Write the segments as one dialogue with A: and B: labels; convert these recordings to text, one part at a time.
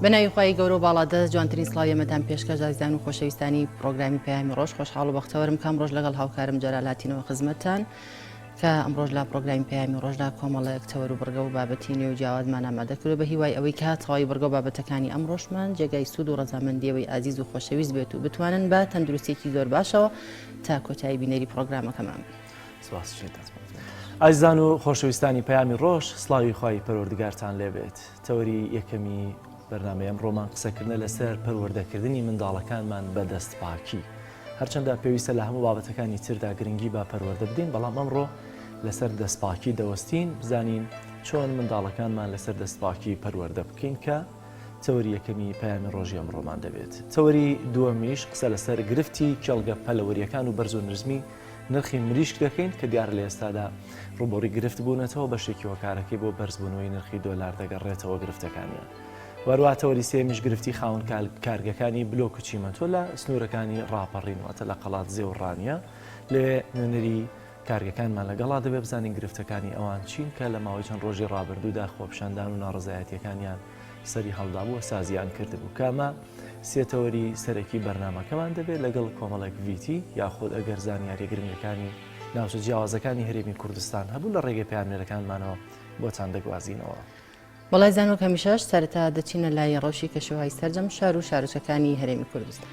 A: بەناوی خوای گەورە و باڵادەست جوانترین سڵاوی ئێمەتان پێشکەش ئازیزان و خۆشەویستانی پڕۆگرامی پەیامی ڕۆژ خۆشحاڵ و بەختەوەرم کە ئەمڕۆژ لەگەڵ هاوکارم جەلال هاتینەوە خزمەتتان کە ئەمڕۆژ لە پڕۆگرامی پەیامی ڕۆژدا کۆمەڵێک تەوەر و بڕگە و بابەتی نوێ و جیاوازمان ئامادە کردووە بە هیوای ئەوەی کە تەواوی بڕگە و بابەتەکانی ئەمڕۆشمان جێگای سوود و ڕەزامەندیەوەی ئازیز و خۆشەویست بێت و بتوانن بە تەندروستیەکی زۆر باشەوە تا کۆتایی بینەری پڕۆگرامەکەمان بن.
B: سپاس. ئازیزان و خۆشەویستانی پەیامی ڕۆژ سڵاوی خوای پەروەردگارتان لێبێت. تەوەری یەکەمی بەرنامەی ئەمڕۆمان قسەکردنە لەسەر پەروەردەکردنی منداڵەکانمان بە دەستپاکی. هەرچەندە پێویستە لە هەموو بابەتەکانی تردا گرنگی بە پەروەردە بدەین، بەڵام ئەمڕۆ لەسەر دەستپاکی دەوەستین، بزانین چۆن منداڵەکانمان لەسەر دەستپاکی پەروەردە بکەین کە تەوەری یەکەمی پەیامی ڕۆژی ئەمڕۆمان دەبێت. تەوەری دووەمیش قسە لەسەر گرفتی کێڵگە پەلەوەرییەکان و بەرز و نزمی نرخی مریشک دەکەین کە دیارە لە ئێستادا ڕووبەڕووی گرفت بوونەتەوە، بەشێکی هۆکارەکەی بۆ بەرزبوونەوەی نرخی دۆلار دەگەڕێتەوە گرفتەکانیان. وەروا تەوەری سێیەمیش گرفتی خاوەن کارگەکانی بلۆک و چیمەنتۆ لە سنوورەکانی ڕاپەڕین واتە لە قەڵادزێ و ڕانیە، لەوێ نوێنەری کارگەکانمان لەگەڵا دەبێت بزانین گرفتەکانی ئەوان چین کە لە ماوەی چەند ڕۆژی ڕابردوودا خۆپیشاندان و ناڕەزایەتییەکانیان سەری هەڵدابوو و سازیان کردبوو کە ئەمە سێ تەوەری سەرەکی بەرنامەکەمان دەبێت لەگەڵ کۆمەڵێک ڤیتی یاخود ئەگەر زانیاریە گرنگەکانی ناوچە جیاوازەکانی هەرێمی کوردستان هەبوو لە ڕێگەی پەیامنێرەکانمانەوە بۆتان دەگوازینەوە.
A: وەڵای زان وەک هەمیشەش سەرەتا دەچینە لای ڕەوشی کەشوهەوای سەرجەم شار و شارۆچکەکانی هەرێمی کوردستان.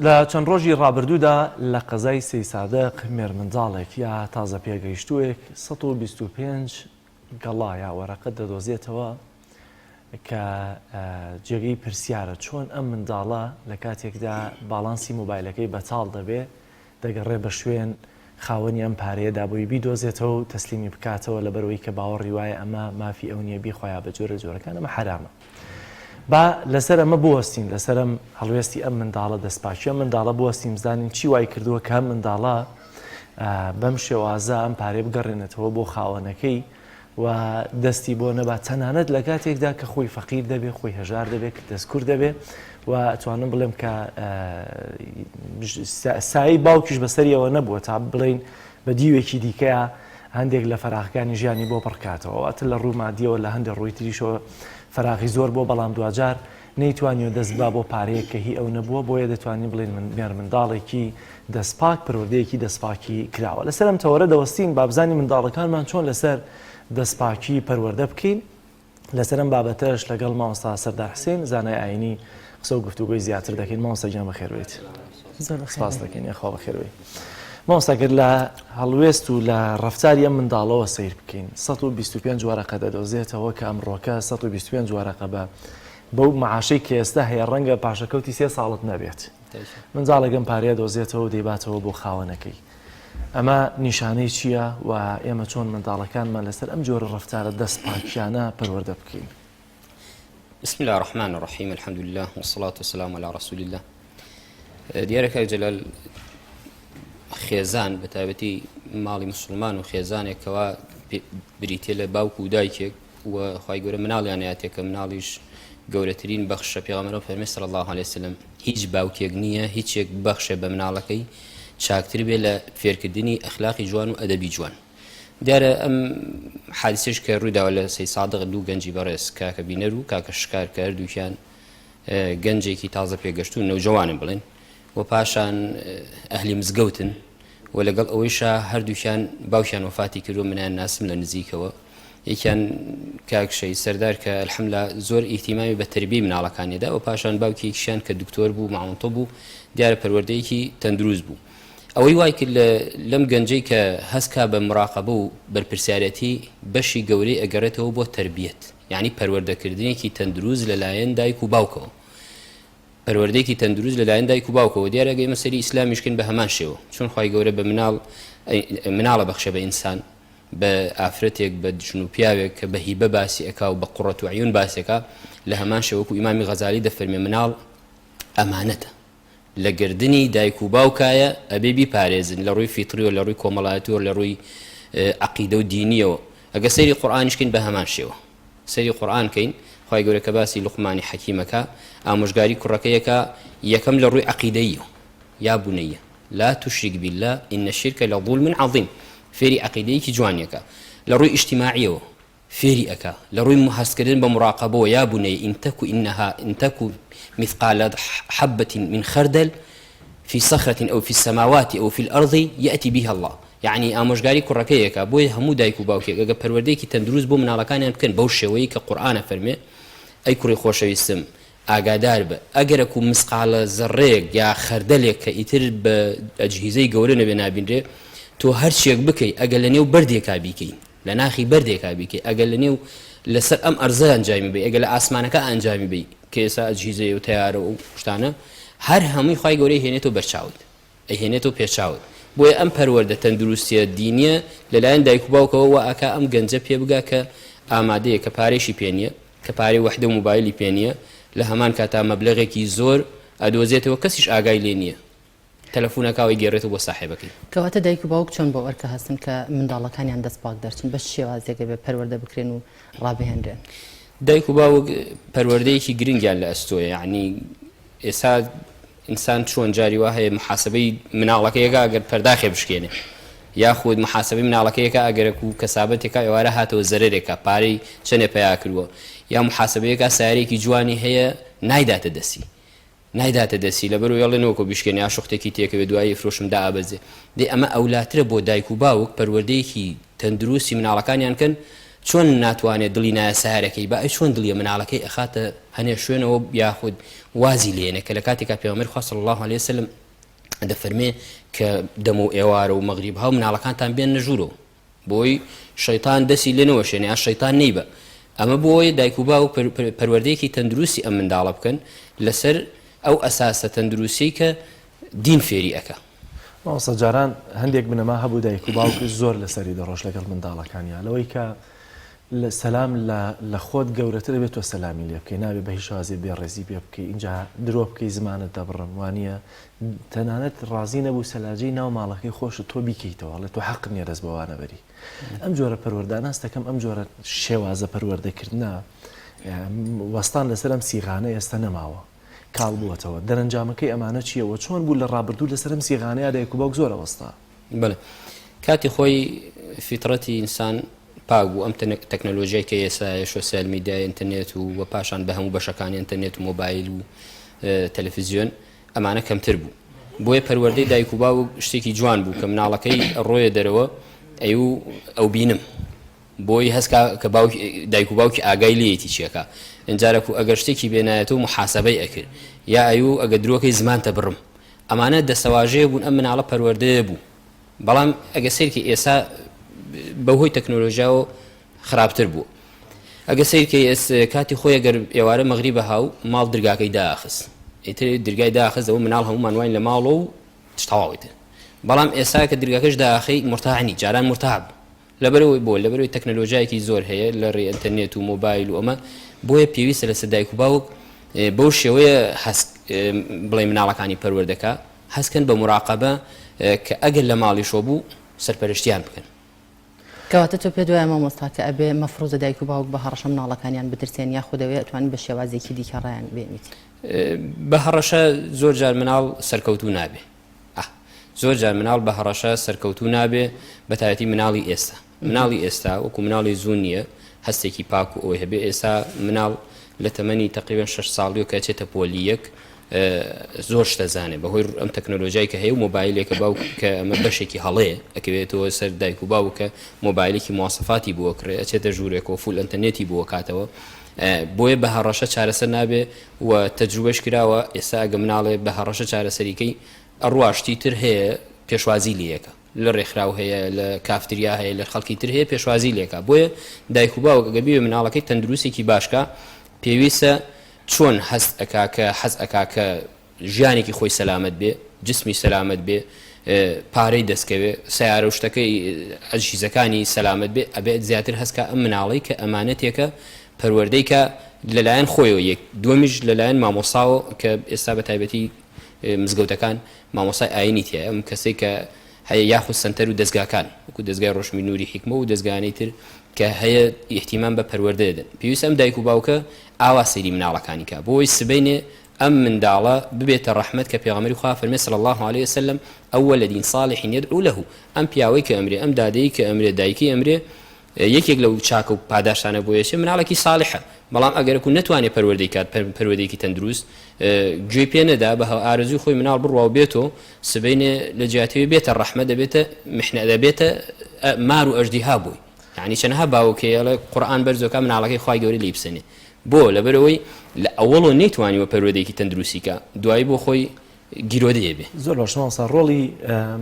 B: لە چەند ڕۆژی ڕابردوودا لە قەزای سەیسادق مێرمنداڵێک یا تازە پێگەیشتووێک 125 گەڵا یا وەرەقە دەدۆزێتەوە کە جێگەی پرسیارە چۆن ئەم منداڵە لە کاتێکدا باڵانسی مۆبایلەکەی بەتاڵ دەبێ دەگەڕێ بە شوێن خاوەنی ئەم پارەیەدا بۆی بیدۆزێتەوە و تەسلیمی بکاتەوە لەبەرئەوەی کە باوەڕی وایە ئەمە مافی ئەو نییە بیخوا یا بە جۆرە جۆرەکان ئەمە حەرامە. با لەسەر ئەمە بوەستین لەسەر ئەم هەڵوێستی ئەم منداڵە دەستپاکی ئەم منداڵە بوەستین بزانین چی وای کردووە کە ئەم منداڵە بەم شێوازە ئەم پارەی بگەڕێنێتەوە بۆ خاوەنەکەی و دەستی بۆ نەبا تەنانەت لە کاتێکدا کە خۆی فەقیر دەبێ خۆی هەژار دەبێت کە دەستکورت دەبێ و ئەتوانم بڵێم کە سایی باوکیش بەسەریەوە نەبووە تا بڵین بە دیوێکی دیکەیە هەندێک لە فەراغەکانی ژیانی بۆ پڕکاتەوە واتە لە ڕووی مادیەوە لە هەندێک ڕووی تریشەوە فەراغی زۆر بۆ بەڵام دواجار نەیتوانیوە دەست با بۆ پارەیەک کە هی ئەو نەبووە بۆیە دەتوانین بڵێین من مێرمنداڵێکی دەستپاک پەروەردەیەکی دەستپاکی کراوە لەسەر ئەم تەوەرە دەوەستین با بزانین منداڵەکانمان چۆن لەسەر دەستپاکی پەروەردە بکەین لەسەر ئەم بابەتەش لەگەڵ مامۆستا سەردار حسێن زانای ئاینی قسە و گفتوگۆی زیاتر دەکەین مامۆستا گیان بەخێربێیت سپاس دەکەین یاخوا بەخێربێی مامۆستا گەر لە هەڵوێست و لە ڕەفتاری ئەم منداڵەوە سەیر بکەین 125 وەرەقە دەدۆزێتەوە کە ئەمڕۆکە 125 وەرەقە بە بەو معاشەی کە ئێستا هەیە ڕەنگە پاشەکەوتی سێ ساڵت نەبێت منداڵێک ئەم پارەیە دۆزێتەوە و دەیباتەوە بۆ خاوەنەکەی ئەمە نیشانەی چییە و ئێمە چۆن منداڵەکانمان لەسەر ئەم جۆرە ڕەفتارە دەستپاکیانە پەروەردە بکەین؟
C: بسم الله الرحمن الرحیم الحمد لله والصلاة والسلام على رسول الله دیارە کاک جەلال خێزان بە تایبەتی ماڵی مسلمان و خێزانێکەوە بریتە لە باوک و دایکێک و خوای گەورە مناڵیان یاتێ کە مناڵیش گەورەترین بەخشە پێغەمبەر فەرمی صلی الله علیه وسلم هیچ باوکێک نییە هیچێک بەخشێ بە مناڵەکەی چاکتر بێ لە فێرکردنی ئەخلاقی جوان و ئەدەبی جوان دیارە ئەم حادیسەش کە ڕوویداوە لە سەی سادق دوو گەنجی بەڕێز کاکە بینەر و کاکە شکار کە هەردووکیان گەنجێکی تازە پێگەشتوون نەوجەوانن بڵێن و پاشان ئەهلی مزگەوتن و لەگەڵ ئەوەیشا هەردووکیان باوکیان وەفاتی کردووە منیان ناسم لە نزیکەوە یەکیان کاک شەهید سەردار کە الحمدلله زۆر ئیهتیمامی بە تربیەی مناڵەکانیدا و پاشان باوکی یەکیشیان کە دکتۆر بوو معاونتە بوو دیارە پەروەردەیەکی تەندروست بوو ئەوەی وای کرد لەم گەنجەی کە هەستکا بە مراقەبە و بەرپرسیارەتی بەشی گەورەی ئەگەڕێتەوە بۆ تەربیەت یعنی پەروەردەکردنێکی تەندروست لەلایەن دایک و باوکەوە پەروەردەیەکی تەندروست لەلایەن دایک و باوکەوە دیارە ئەگەر ئێمە سەیری ئیسلامیش کەین بە هەمان شێوە چۆن خوای گەورە بە مناڵ مناڵە بەخشێ بە ئینسان بە ئافرەتێک بە ژن و پیاوێک کە بە هیبە باسی ئەکا و بە قوڕەت و عیون باسی ئەکا لە هەمان شێوە وەکو ئیمامی غەزالی دەفەرمێ مناڵ ئەمانەتە لە گردنی دایک و باوکایە ئەبێ بیپارێزن لە ڕووی فیتریەوە لە ڕووی کۆمەڵایەتیەوە لە ڕووی عەقیدە و دینیەوە ئەگە سەیری قورئانیش کەین بە هەمان شێوە سەیری قورئان کەین خوای گەورە کە باسی لوقمانی حەکیم ئەکا ئامۆژگاری کوڕەکەی ئەکا یەکەم لە ڕووی عەقیدەییەوە یا بنی لا تشرک باللە ان الشرک لظلم عظیم فێری عەقیدەیەکی جوانی ئەکا لە ڕووی ئیجتیماعیەوە فێری ئەکا لە ڕووی هەستکردن بە مراقەبەوە یا بنی ان تک انها ان تک مثقال حبة من خردل في صخرة أو في السماوات أو في الأرض يأت بها اللە یەعنی ئامۆژگاری کوڕەکەی ئەکا بۆیە هەموو دایک و باوکێک ئەگەر پەروەردەیەکی تەندروست بۆ مناڵەکانیان بکەن بەو شێوەیەی کە قورئان ئەفەرمێ ئەی کوڕی خۆشەویستم ئاگادار بە ئەگەرەکو مسقالە زەڕەیەک یا خەردەلێک کە ئیتر بە ئەجهیزەی گەورە نەبێ نابینرێ تۆ هەرچیەک بکەی ئەگەر لە نێو بەردێکا بیکەی لە ناخی بەردێکا بیکەی ئەگەر لە نێو لەسەر ئەم ئەرزە ئەنجامی بەی ئەگەر لە ئاسمانەکە ئەنجامی بەی کە ئێستا ئەجهیزەیە و تەیارە و شتانە هەر هەمووی خوای گەورەی هێنێتەوە بەرچاوت ئەیهێنێتەوە پێچاوت بۆیە ئەم پەروەردە تەندروستیە دینیە لەلایەن دایک و باوکەوە وا ئەکا ئەم گەنجە پێ بگا کە ئامادەیە کە پارەیشی پێ نیە کە پارەی وەحدە و موبایلی پێ نیە لە هەمان کاتا مەبلەغێکی زۆر ئەدۆزێتەوە کەسیش ئاگای لێ نیە تەلەفون ئەکا و ئەیگێڕێتەوە بۆ ساحێبەکەی.
A: کەواتە دایک و باوک چۆن بەو ئەرکە هەستن کە منداڵەکانیان دەست پاک دەرچن بە چ شێوازێک ئەبێ پەروەردە بکرێن و ڕابهێنرێن؟
C: دایک و باوک پەروەردەیەکی گرنگیان لە ئەستۆیە یەعنی ئێستا ئینسان چۆن جاری وا هەیە محاسبەی مناڵەکەیەکە ئەگەر پەرداخێ بشکێنێ یاخود محاسبەی مناڵەکەیەکە ئەگەرەک و کەسابەتێکا ئێوارە هاتەوە زەرەرێکە پارەی چەنێ پەیا کردووە یا محاسبەیەکە سیارێکی جوانی هەیە نایداتە دەستی نایداتە دەستی لەبەر وێڵێ نەوەکو بیشکێنێ یا شوختێکی تێکەوێ دوایی ئەفرۆشم دائەبەزێ دەی ئەمە ئەولاترە بۆ دایک و باوک پەروەردەیەکی تەندروستی مناڵەکانیان کەن. چۆن ناتوانێت دڵی نایە سەیارەکەی با ئەی چۆن دڵیە مناڵەکەی ئەخاتە هەنێ شوێنەوە یاخود وازی لێنێ کە لە کاتێکا پێغەمبەری خوا صلی اللە علیه وسلم دەفەرمێ کە دەم و ئێوارە و مەغریب هاو مناڵەکانتان بێننە ژوورەوە بۆی شەیتان دەسی لێ نەوەشێنێ یا شەیتان نەیبە ئەمە بۆیە دایک و باوک پەروەردەیەکی تەندروستی ئەم منداڵە بکەن لەسەر ئەو ئەساسە تەندروستی کە دین فێری ئەکا.
B: مامۆستا جاران هەندێک بنەما هەبوو دایک و باوک زۆر لەسەری دەڕۆشت لەگەڵ منداڵەکانیا لەوەی کە سەلام لە خۆت گەورەتر ئەبێت تۆ سەلامی لێ بکەی نابێ بە هیچ شێوازێ بێڕێزی پێ بکەی ئینجا درۆ بکەی زمانت دەبڕم وانییە تەنانەت ڕازی نەبوو سەلاجەی ناو ماڵەکەی خۆشت تۆ بیکەیتەوە ئەڵێ تۆ حەقت نییە دەست بەوانە بەری ئەم جۆرە پەروەردانە هەست دەکەم ئەم جۆرە شێوازە پەروەردەکردنە وەستان لەسەر ئەم سیغانە ئێستا نەماوە کاڵ بووەتەوە دەرەنجامەکەی ئەمانە چییە و چۆن بوو لە ڕابردوو لەسەر ئەم سیغانەیە دایک و باوک زۆر ئەوەستا؟
C: بەڵێ کاتی خۆی فیتڕەتی ئینسان پاک بوو ئەم تەکنەلۆژیای کە ئێسایە شۆسیال میدیای ئینتەرنێت و وە پاشان بە هەموو بەشەکانی ئینتەرنێت و مۆبایل و تەلەفزیۆن ئەمانە کەمتر بوو بۆیە پەروەردەی دایک و باوک شتێکی جوان بوو کە مناڵەکەی ڕۆیە دەرەوە ئەی و ئەو بینم بۆی هەست کا کە باوکی دایک و باوکی ئاگای لێیەتی چیەکا ئنجارەکو ئەگەر شتێکی بێنایەتەوە موحاسەبەی ئەکرد یا ئەیوو ئەگەر درۆکەی زمانتە بڕم ئەمانە دەستەواژەیە بوون ئەم مناڵە پەروەردەیە بوو بەڵام ئەگە سەیرکەی ئێسا بەهۆی تەکنۆلۆژیاوە خراپتر بوو ئەگە سەیرکەی ئێس کاتی خۆی ئەگەر ئێوارە مەغریبە هاو ماڵ درگاکەی داخست ئیتر درگای داخست ئەوە مناڵ هەموومان واین لە ماڵەوە و تەواو ئیتر بەڵام ئێسا کە درگاکەش داخەی مورتاح نی جاران مورتاح بوو لەبەرئەوەی بۆ؟ لەبەرئەوەی تەکنەلۆژیایەکی زۆر هەیە لە ڕێی ئەنتەرنێت و مۆبایل و ئەمە، بۆیە پێویستە لەسەر دایک و باوک بەو شێوەیە هەست بڵێ مناڵەکانی پەروەردەکا هەستکەن بە مراقەبە کە ئەگەر لە ماڵیشەوە بوو سەرپەرشتیان بکەن.
A: کەواتە تۆ پێت وایە مامۆستا کە ئەبێ مەفروزە دایک و باوک بە هەڕەشە مناڵەکانیان بترسێن یاخود ئەوێ ئەتوانی بە شێوازێکی دیکە ڕایان بێنیت؟
C: بە هەڕەشە زۆر جار مناڵ سەرکەوتوو نابێ. ئه زۆر جار مناڵ بە هەڕەشە سەرکەوتوو نابێ بەتایبەتی مناڵی ئێستا مناڵی ئێستا وەکو مناڵی زوو نییە هەستێکی پاک و ئەوەی هەبێ ئێستا مناڵ لە تەمەنی تقریبا شەش ساڵیەوە کە ئەچێتە پۆلی یەک زۆر شتە زانێ بەهۆی ئەم تەکنۆلۆژیای کە هەیە و مۆبایلێکە باوک کە ئەمە بەشێکی هەڵەیە ئەکەوێتەوە سەر دایک و باوک کە مۆبایلێکی مواسەفاتی بۆ کڕێ ئەچێتە ژوورێکەوە full ئەنتەرنێتی بۆ کاتەوە بۆیە بە هەڕەشە چارەسەر نابێ و تەجروبەش کراوە ئێستا ئەگە مناڵێ بە هەڕەشە چارەسەری کەی ئەڕوا شتی تر هەیە پێشوازی لێکە لە ڕێکخراو هەیە لە کافتریا هەیە لە خەڵکی تر هەیە پێشوازی لێکا بۆیە دایک و باوک ئەگە بیوێ مناڵەکەی تەندروستێکی باشکا پێویستە چۆن هەست ئەکا کە حەز ئەکا کە ژیانێکی خۆی سەلامەت بێ، جسمی سەلامەت بێ، پارەی دەست کەوێ، سەیارە و شتەکەی ئەجهیزەکانی سەلامەت بێ، ئەبێت زیاتر هەست کا ئەم مناڵەی کە ئەمانەتێکە پەروەردەی کا لەلایەن خۆیەوە یەک، دووەمیش لەلایەن مامۆستاوە کە ئێستا بە تایبەتی مزگەوتەکان مامۆستای ئایینی تیایە، ئەم کەسەی کە هەیە یاخود سەنتەر و دەزگاکان وەکو دەزگای ڕۆشنبیر نوری حیکمە و دەزگایانەی تر کە هەیە ئیهتیمام بە پەروەردە دەدەن پێویستە ئەم دایک و باوکە ئاوا سەیری مناڵەکانی کا بۆ ئەوەی سبەینێ ئەم منداڵە ببێتە ڕەحمەت کە پێغەمبەری خوا فەرمێ صلی اللە علیە وسلم او ولد صالح یدعو له ئەم پیاوەی کە ئەمرێ ئەم دادەی کە ئەمرێ دایکی ئەمرێ یەکێک لەو چاکە و پاداشتانە بۆ یەچێ مناڵێکی صالحە بەڵام ئەگەرەکو نەتوانێ پەروەردەی کات پەروەردەیەکی تەندروست گوێی پێ نەدا بە ئارەزووی خۆی مناڵ بڕوا و بێتۆ سبەینێ لە جیاتەوەی بێتە ڕەحمە دەبێتە محنە دەبێتە مار و ئەژدیها بۆی یعنی چەنەها باوک هەیە ئەڵێ قورئان بەرزۆکا مناڵەکەی خوای گەورە لێی بسەنێ بۆ؟ لەبەرئەوەی لە ئەوەڵەوە نەیتوانیوە پەروەردەیەکی تەندروستی کا، دوایی بۆ خۆی گیرۆدەی ئەبێ.
B: زۆر باشە مامۆستا ڕۆڵی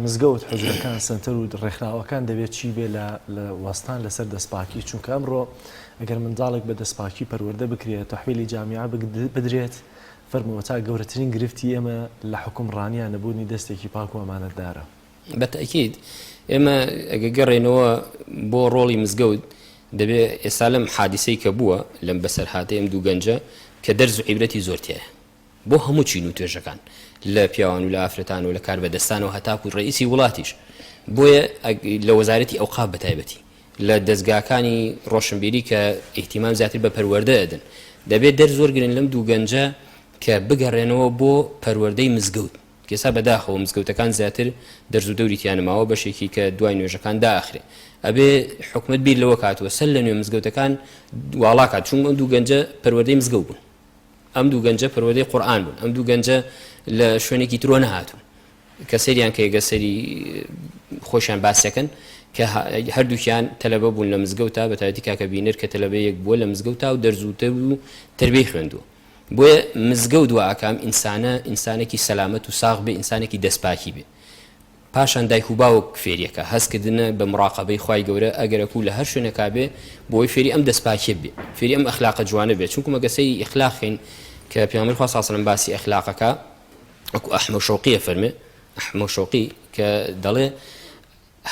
B: مزگەوت، حوجرەکان، سەنتەر و ڕێکخراوەکان دەبێت چی بێ لە لە وەستان لەسەر دەستپاکی چونکە ئەمڕۆ ئەگەر منداڵێک بە دەستپاکی پەروەردە بکرێت تەحویلی جامیعە بدرێت فەرموو تا گەورەترین گرفتی ئێمە لە حوکمڕانییە نەبوونی دەستێکی پاک و ئەمانەتدارە.
C: بە تەئکید ئێمە ئەگە گەڕێنەوە بۆ ڕۆڵی مزگەوت دەبێ ئێستا لەم حادیسەی کە بووە لەم بەسەرهاتەی ئەم دوو گەنجە کە دەرز و عیبرەتی زۆر تیایە بۆ هەموو چین و توێژەکان لە پیاوان و لە ئافرەتان و لە کاربەدەستان و هەتاکو ڕئیسی وڵاتیش بۆیە لە وەزارەتی ئەوقاف بە تایبەتی لە دەزگاکانی ڕۆشنبیری کە ئیهتیمام زیاتر بە پەروەردە ئەدەن دەبێت دەرز وەرگرن لەم دوو گەنجە کە بگەڕێنەوە بۆ پەروەردەی مزگەوت ئێستا بەداخەوە مزگەوتەکان زیاتر دەرز و دەوری تیا نەماوە بەشێکی کە دوای نوێژەکان دائەخرێ ئەبێ حکومەت بیر لەوە کاتوە سەر لە نوێ مزگەوتەکان واڵا کات چون ئەم دوو گەنجە پەروەردەی مزگەوت بوون ئەم دوو گەنجە پەروەردەی قورئان بوون ئەم دوو گەنجە لە شوێنێکی ترۆ نەهاتوون. کە سەیریان کە گە سەری خۆشیان باسەکەن کە هەردووکیان تەلەبە بوون لە مزگەوتا بە تایبەتی کاکە بینەر کە تەلەبەیەک بووە لە مزگەوتا و دەرز و تەر و تەربیەی خوێندووە بۆیە مزگەوت وا ئەکام ئینسانە ئینسانێکی سەلامەت و ساغ بێ ئینسانێکی دەستپاکی بێ پاشان دایک و باوک فێریەکە هەست کردنە بە مڕاقەبەی خوای گەورە ئەگەرەکو لە هەر شوێنێکا بێ بۆی فێری ئەم دەستپاکیە بێ فێری ئەم ئەخلاقە جوانە بێ چونکو مەگە سەیری ئیخلاق کەین کە پێغەمبەری خوا صلی اللە علیه و سلم باسی ئەخلاقەکە وەکو ئەحمە شەوقیە فەرمێ ئەحمە شەوقی کە دەڵێ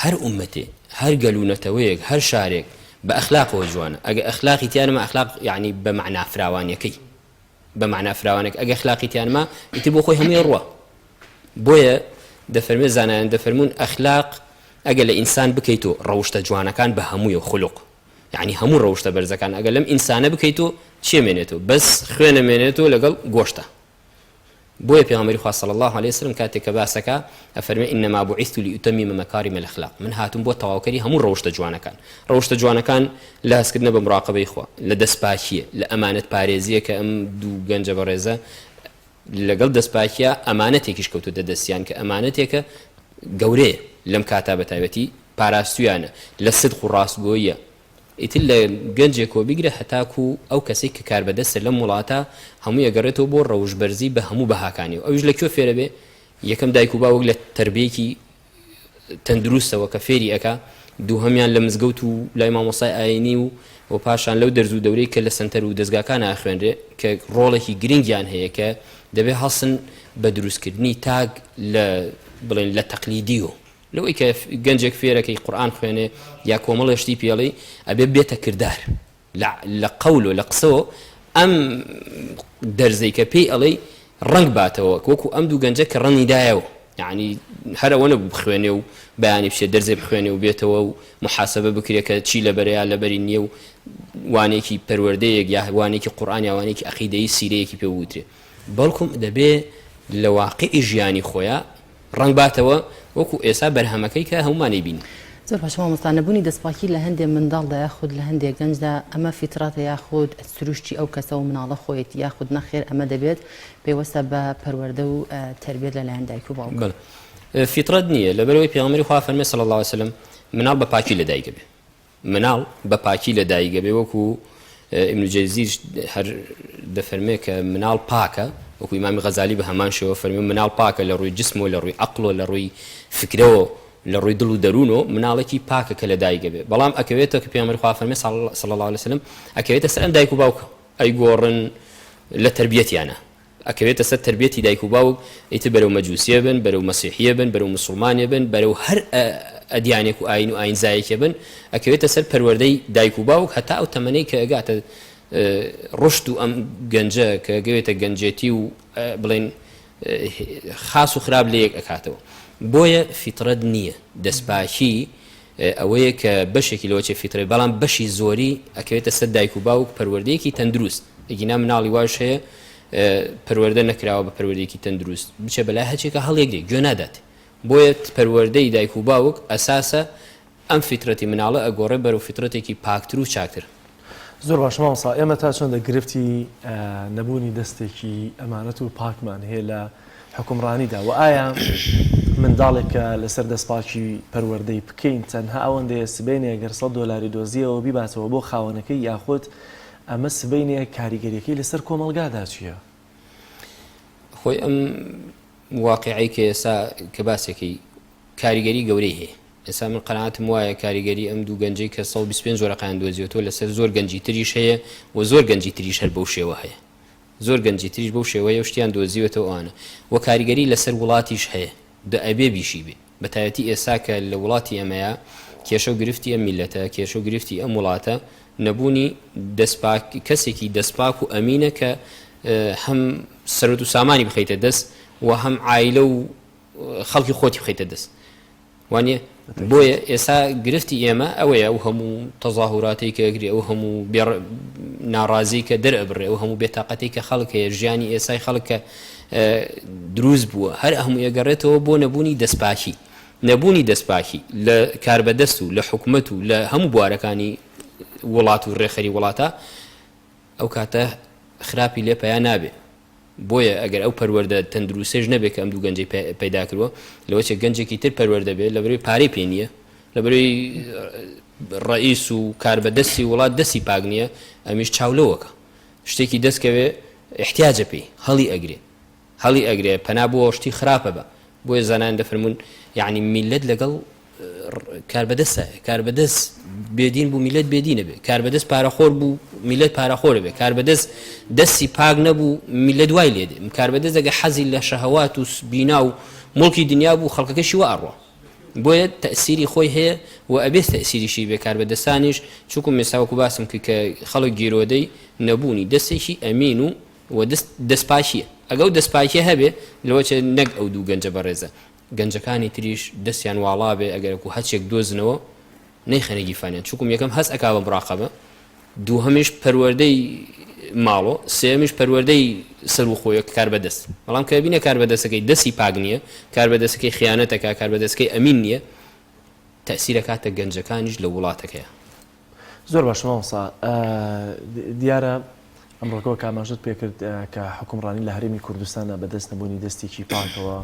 C: هەر ئومەتێ هەر گەل و نەتەوەیەک هەر شارێک بە ئەخلاقەوە جوانە ئەگە ئەخلاقی تیانەما ئەخلاق یعنی بە مەعنا فراوانیەکەی بە مەعنا فراوانێک ئەگە ئەخلاقی تیانما ئیتر بۆ خۆی هەمووی ڕوە بۆیە دەفەرمێ زانایان دەفەرموون ئەخلاق ئەگە لە ئینسان بکەیت و ڕەوشتە جوانەکان بە هەمووی خولق یعنی هەموو ڕەوشتە بەرزەکان ئەگە لەم ئینسانە بکەیت و چێ مێنێتەوە بەس خوێنە مێنێتەوە لەگەڵ گۆشتە بۆیە پێغەمبەری خوا صلی اللە علیە وسلم کاتێک کە باسەکا ئەفەرمێ انما بعثت لاتمم مکارم الاخلاق من هاتوم بۆ تەواوکەری هەموو ڕەوشتە جوانەکان ڕەوشتە جوانەکان لە هەستکردنە بە مراقەبەی خوا لە دەستپاکیە لە ئەمانەت پارێزیە کە ئەم دوو گەنجە بەڕێزە لەگەڵ دەستپاکیە ئەمانەتێکیش کەوتوتە دەستیان کە ئەمانەتێکە گەورەیە لەم کاتا بەتایبەتی پاراستویانە لە سدق و ڕاستگۆییە ئیتر لە گەنجێکەوە بیگرە هەتاکو ئەو کەسەی کە کاربەدەستە لەم وڵاتە هەمووی ئەگەڕێتەوە بۆ ڕەوشت بەرزی بە هەموو بەهاکانیەوە ئەویش لە کوێ فێرەبێ یەکەم دایک و باوک لە تەربیەکی تەندروستەوە کە فێری ئەکا دووهەمیان لە مزگەوت و لای مامۆستای ئاینی و و پاشان لەو دەرز و دەورەی کە لە سەنتەر و دەزگاکان ئاخوێنرێ کە ڕۆڵێکی گرنگیان هەیە کە دەبێ هەڵسن بە دروستکردنی تاک لە بڵێن لە تەقلیدیەوە لەوەی کە گەنجێک فێرەکەی قورئان خوێنێ یا کۆمەڵێ شتی پێڵێی ئەبێ بێتە کردار لە لە قەول و لە قسەوە ئەم دەرزەی کە پێی ئەڵێی ڕەنگ باتەوە وەکو ئەم دوو گەنجە کە ڕەنگی دایەوە یعنی هەر ئەوە نەبوو بخوێنێ و بەیانی بچێ دەرزێ بخوێنێ و بێتەوە و محاسبە بکرێ کە چی لەبەرە یا لەبەری نییە و وانێکی پەروەردەیەک یا وانێکی قورئان یا وانێکی عەقیدەیی سیرەیەکی پێ بوترێ بەڵکم دەبێ لە واقعی ژیانی خۆیا ڕەنگ باتەوە وەکو ئێسا بەرهەمەکەی کە هەموومان ئەیبینین.
A: زۆر باشە مامۆستا نەبوونی دەستپاکی لە هەندێ منداڵدا یاخود لە هەندێ گەنجدا ئەمە فیتڕەتە یاخود سروشتی ئەو کەسە و مناڵە خۆیەتی یاخود نەخێر ئەمە دەبێت پەیوەستە بە پەروەردە و تەربیەت لەلایەن دایک و باوک؟
C: بەڵێ فیتڕەت نییە لەبەرئەوەی پێغەمبەری خوا فەرمووی صلی اللە علیە وسلم مناڵ بە پاکی لەدایک ئەبێ مناڵ بە پاکی لە دایک ئەبێ وەکو ابن جەزیش هەر دەفەرمێ کە مناڵ پاکە وەکو ئیمامی غەزالی بە هەمان شێوە فەرمی مناڵ پاکە لە ڕووی جسمەوە لە ڕووی عەقڵەوە لە ڕووی فکرەوە لە ڕووی دڵ و دەروونەوە مناڵێکی پاکە کە لە دایک ئەبێ بەڵام ئەکەوێتەوە کە پێغەمبەری خوا فەرمێ صلی اللە علیه وسلم ئەکەوێتە سەر ئەم دایک و باوکە ئەیگۆڕن لە تەربیەتیانە ئەکەوێتە سەر تەربیەتی دایک و باوک ئیتر بەرەو مەجوسیە بن بەرەو مەسیحیە بن بەرەو موسوڵمانێ بن بەرەو هەر ئەدیانێک و ئاین و ئاینزایەکێ بن ئەکەوێتە سەر پەروەردەی دایک و باوک هەتا ئەو تەمەنەی کە ئەگاتە ڕشت و ئەم گەنجە کە گەوێتە گەنجێتی و بڵێن خاس و خراپ لەیەک ئەکاتەوە بۆیە فیترەت نییە دەستپاکی ئەوەیە کە بەشێکی لەوە چێ فیترەی بەڵام بەشی زۆری ئەکەوێتە سەر دایک و باوک پەروەردەیەکی تەندروست ئەگینا مناڵی واش هەیە پەروەردە نەکراوە بە پەروەردەیەکی تەندروست بچێ بەلای هەچێکە هەڵیەگرێ گوێ نادات بۆیە پەروەردەی دایک و باوک ئەساسە ئەم فیترەتی مناڵە ئەگۆڕێ بەرەو فیترەتێکی پاکتر و چاکتر.
B: زۆر باشە مامۆستا ئێمە تا چەندە گرفتی نەبوونی دەستێکی ئەمانەت و پاکمان هەیە لە حوکمڕانیدا وە ئایا منداڵێک کە لەسەر دەستپاکی پەروەردەی بکەین تەنها ئەوەندەیە سبەینێ گەر سەت دۆلاری دۆزیەوە بیباتەوە بۆ خاوەنەکەی یاخود ئەمە سبەینێ کاریگەریەکەی لەسەر کۆمەڵگادا چییە؟
C: خۆی ئەم واقیعەی کە ئێستا کە باسێکی کاریگەری گەورەی هەیە ئێستا من قەناعەتم وایە کاریگەری ئەم دوو گەنجەی کە 125 وەرەقەیان دۆزیەوە لەسەر زۆر گەنجی تریش هەیە و زۆر گەنجی تریش هەر بەو شێوە هەیە زۆر گەنجی تریش بەو شێوەیە و شتیان دۆزیوەتەوە ئەوانە وە کاریگەری لەسەر وڵاتیش هەیە دە ئەبێ بیشی بێ بەتایبەتی ئێستا کە لە وڵاتی ئێمەیا کێشە و گرفتی ئەم میللەتە کێشە و گرفتی ئەم وڵاتە نەبوونی دەستپاک کەسێکی دەستپاک و ئەمینە کە هەم سەرۆت و سامانی بخەیتە دەست و هەم عایلە و خەڵکی خۆتی بخەیتە دەست وانیە؟ بۆیە ئێستا گرفتی ئێمە ئەوەیە ئەو هەموو تەزاهوراتەی کە ئەگری ئەو هەموو بێ ناڕازی کە دەرئەبڕێ ئەو هەموو بێتاقەتی کە خەڵک هەیە ژیانی ئێسای خەڵک کە دروست بووە هەر هەموو ئەگەڕێتەوە بۆ نەبوونی دەستپاکی نەبوونی دەستپاکی لە کاربەدەست و لە حکومەت و لە هەموو بوارەکانی وڵات و ڕێخەری وڵاتە ئەو کاتە خراپی لێ پیا نابێ. بۆیە ئەگەر ئەو پەروەردە تەندروستەش نەبێ کە ئەم دوو گەنجەی پەیدا کردووە لەوەچێ گەنجێکی تر پەروەردە بێ لەبەرەوەی پارەی پێ نییە لەبەرەوەی ڕئیس و کاربەدەستی وڵات دەستی پاک نییە ئەمیش چاو لەوەکە شتێکی دەستکەوێ احتیاجە پێی هەڵی ئەگرێ هەڵی ئەگرێ پەنا بۆ شتی خراپە بە بۆیە زانایان دەفەرموون یەعنی میللەت لەگەڵ کاربەدەستە کاربەدەست بێدین بوو میلەت بێدینە بێ کاربەدەست پارەخۆر بوو میلەت پارەخۆرە بێ کاربەدەست دەستی پاک نەبوو میلەت وای لێ دێ کاربەدەست دەگە حەزی لە شەهەوات و بینا و مڵکی دنیا بوو خەڵکەکەشی وا ئەڕوا بۆیە تەسیری خۆی هەیە و ئەبێت تەسیریشی بێ کاربەدەستانیش چونکو مێساوەکو باسم کرد کە خەڵک گیرۆدەی نەبوونی دەستێکی ئەمین و و دەست دەستپاکیە ئەگە ئەو دەستپاکیە هەبێ لەوەچێ نەک ئەو دوو گەنجە بەڕێزە گەنجەکانی تریش دەستیان واڵا بێ ئەگەرەکو هەچێک دۆزنەوە نەیخەنە گیرفانیان چونکم یەکەم هەست ئەکا بە مڕاقەبە دووهەمیش پەروەردەی ماڵۆ سێمیش پەروەردەی سەرو خۆیە کار بەدەست بەڵام کە بینە کار بەدەستەکەی دەستی پاک نییە کار بەدەستەکەی خیانەتەکە کار بەدەستەکەی ئەمین نییە تەسیرەکاتە گەنجەکانیش لە وڵاتەکەیە.
B: زۆر باشە مامۆستا دیارە ئەمڕۆکە وەک ئاماژەت پێکرد کە حوکمڕانی لە هەرێمی کوردستانە بەدەست نەبوونی دەستێکی پاکەوە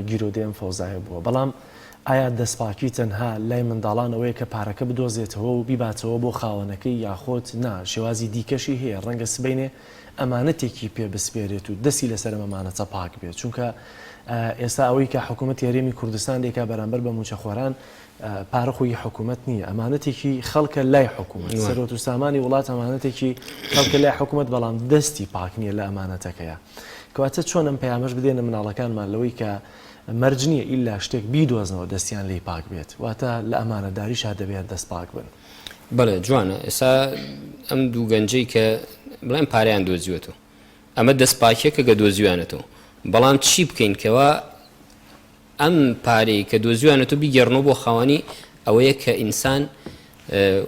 B: گیرۆدەی ئەم فەوزایە بووە بەڵام ئایا دەستپاکی تەنها لای منداڵان ئەوەیە کە پارەکە بدۆزێتەوە و بیباتەوە بۆ خاوەنەکەی یاخۆت نا شێوازی دیکەشی هەیە ڕەنگە سبەینێ ئەمانەتێکی پێ بسپێرێت و دەستی لەسەر ئەم ئەمانەتە پاک بێت چونکە ئێستا ئەوەی کە حکوومەتی هەرێمی کوردستان دەیکا بەرامبەر بە مووچەخۆران پارە خۆ هی حکومەت نییە، ئەمانەتێکی خەڵکە لای حکومەت، سەروەت و سامانی وڵات ئەمانەتێکی خەڵکە لای حکومەت، بەڵام دەستی پاک نییە لە ئەمانەتەکەیا. کەواتە چۆن ئەم پەیامەش بدەینە مناڵەکانمان لەوەی کە مەرج نییە ئیلا شتێک بیدۆزنەوە دەستیان لێی پاک بێت، واتە لە ئەمانەتداریشا دەبێ هەر دەست پاک بن.
C: بەڵێ جوانە، ئێستا ئەم دوو گەنجەی کە بڵێن پارەیان دۆزیوەتەوە، ئەمە دەست پاکیەکە کە دۆزیویانەتەوە، بەڵام چی بکەین کەوا ئەم پارەی کە دۆزیویانەتەوە بیگێڕنەوە بۆ خاوەنی، ئەوەیە کە ئینسان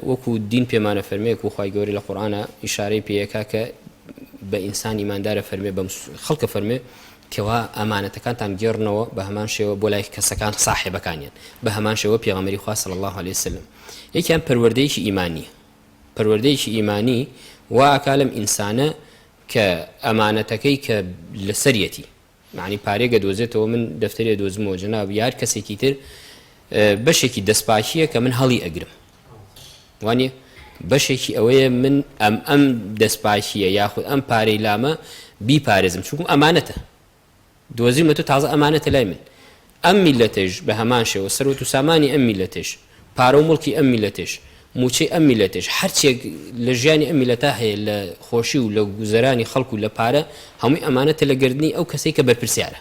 C: وەکو دین پێمانە فەرمێ و خوای گەورە لە قورئانا ئیشارەی پێیەکا کە بە ئینسان ئیماندارە فەرمێ بە خەڵکە فەرمێ کەوا ئەمانەتەکانتان گێڕنەوە بە هەمان شێوە بۆ لای کەسەکان ساحێبەکانیان بە هەمان شێوە پێغەمبەری خوا صلی الله علیه وسلم یەکیان پەروەردەیەکی ئیمانیە پەروەردەیەکی ئیمانی وا ئەکا لەم ئینسانە کە ئەمانەتەکەی کە لەسەریەتی یەعنی پارەیەک ئەدۆزێتەوە من دەفتەری ئەدۆزمەوە جەناب یا هەر کەسێکی تر بەشێکی دەستپاکیە کە من هەڵی ئەگرم وانە بەشێکی ئەوەیە من ئەم ئەم دەستپاکیە یاخود ئەم پارەی لامە بیپارێزم چونکم ئەمانەتە دۆزیمە تۆ تازە ئەمانەتە لای من ئەم میلەتەش بە هەمان شێوە سەروەت و سامانی ئەم میلەتەش پارە و موڵکی ئەم میللەتەش، مووچەی ئەم میللەتەش، هەرچیەک لە ژیانی ئەم میللەتە هەیە لە خۆشی و لە گوزەرانی خەڵک و لە پارە، هەمووی ئەمانەتە لە گەردنی ئەو کەسەی کە بەرپرسیارە.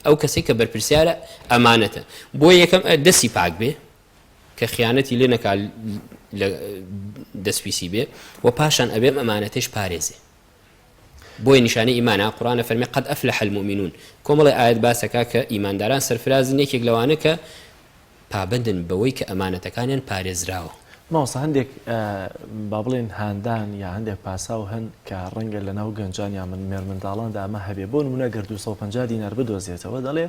C: ئەو کەسەی کە بەرپرسیارە ئەمانەتە. بۆیە یەکەم دەستی پاک بێ کە خیانەتی لێ نەکا لە دەستپیسی بێ و پاشان ئەبێ ئەم ئەمانەتەش پارێزێ. بۆیە نیشانەی ئیمانە، قورئان ئەفەرمێ قد افلح المومنون، کۆمەڵێ ئایەت باس ئەکا کە ئیمانداران سەرفرازن یەکێک لەوانە کە پابەندن بەوەی کە ئەمانەتەکانیان پارێزراوە.
B: مامۆستا هەندێک با بڵێین هاندان یا هەندێک پاساو هەن کە ڕەنگە لە ناو گەنجان یا من مێرمنداڵاندا ئەمە هەبێ بۆ نمونە گەر 250 دینار بدۆزێتەوە دەڵێ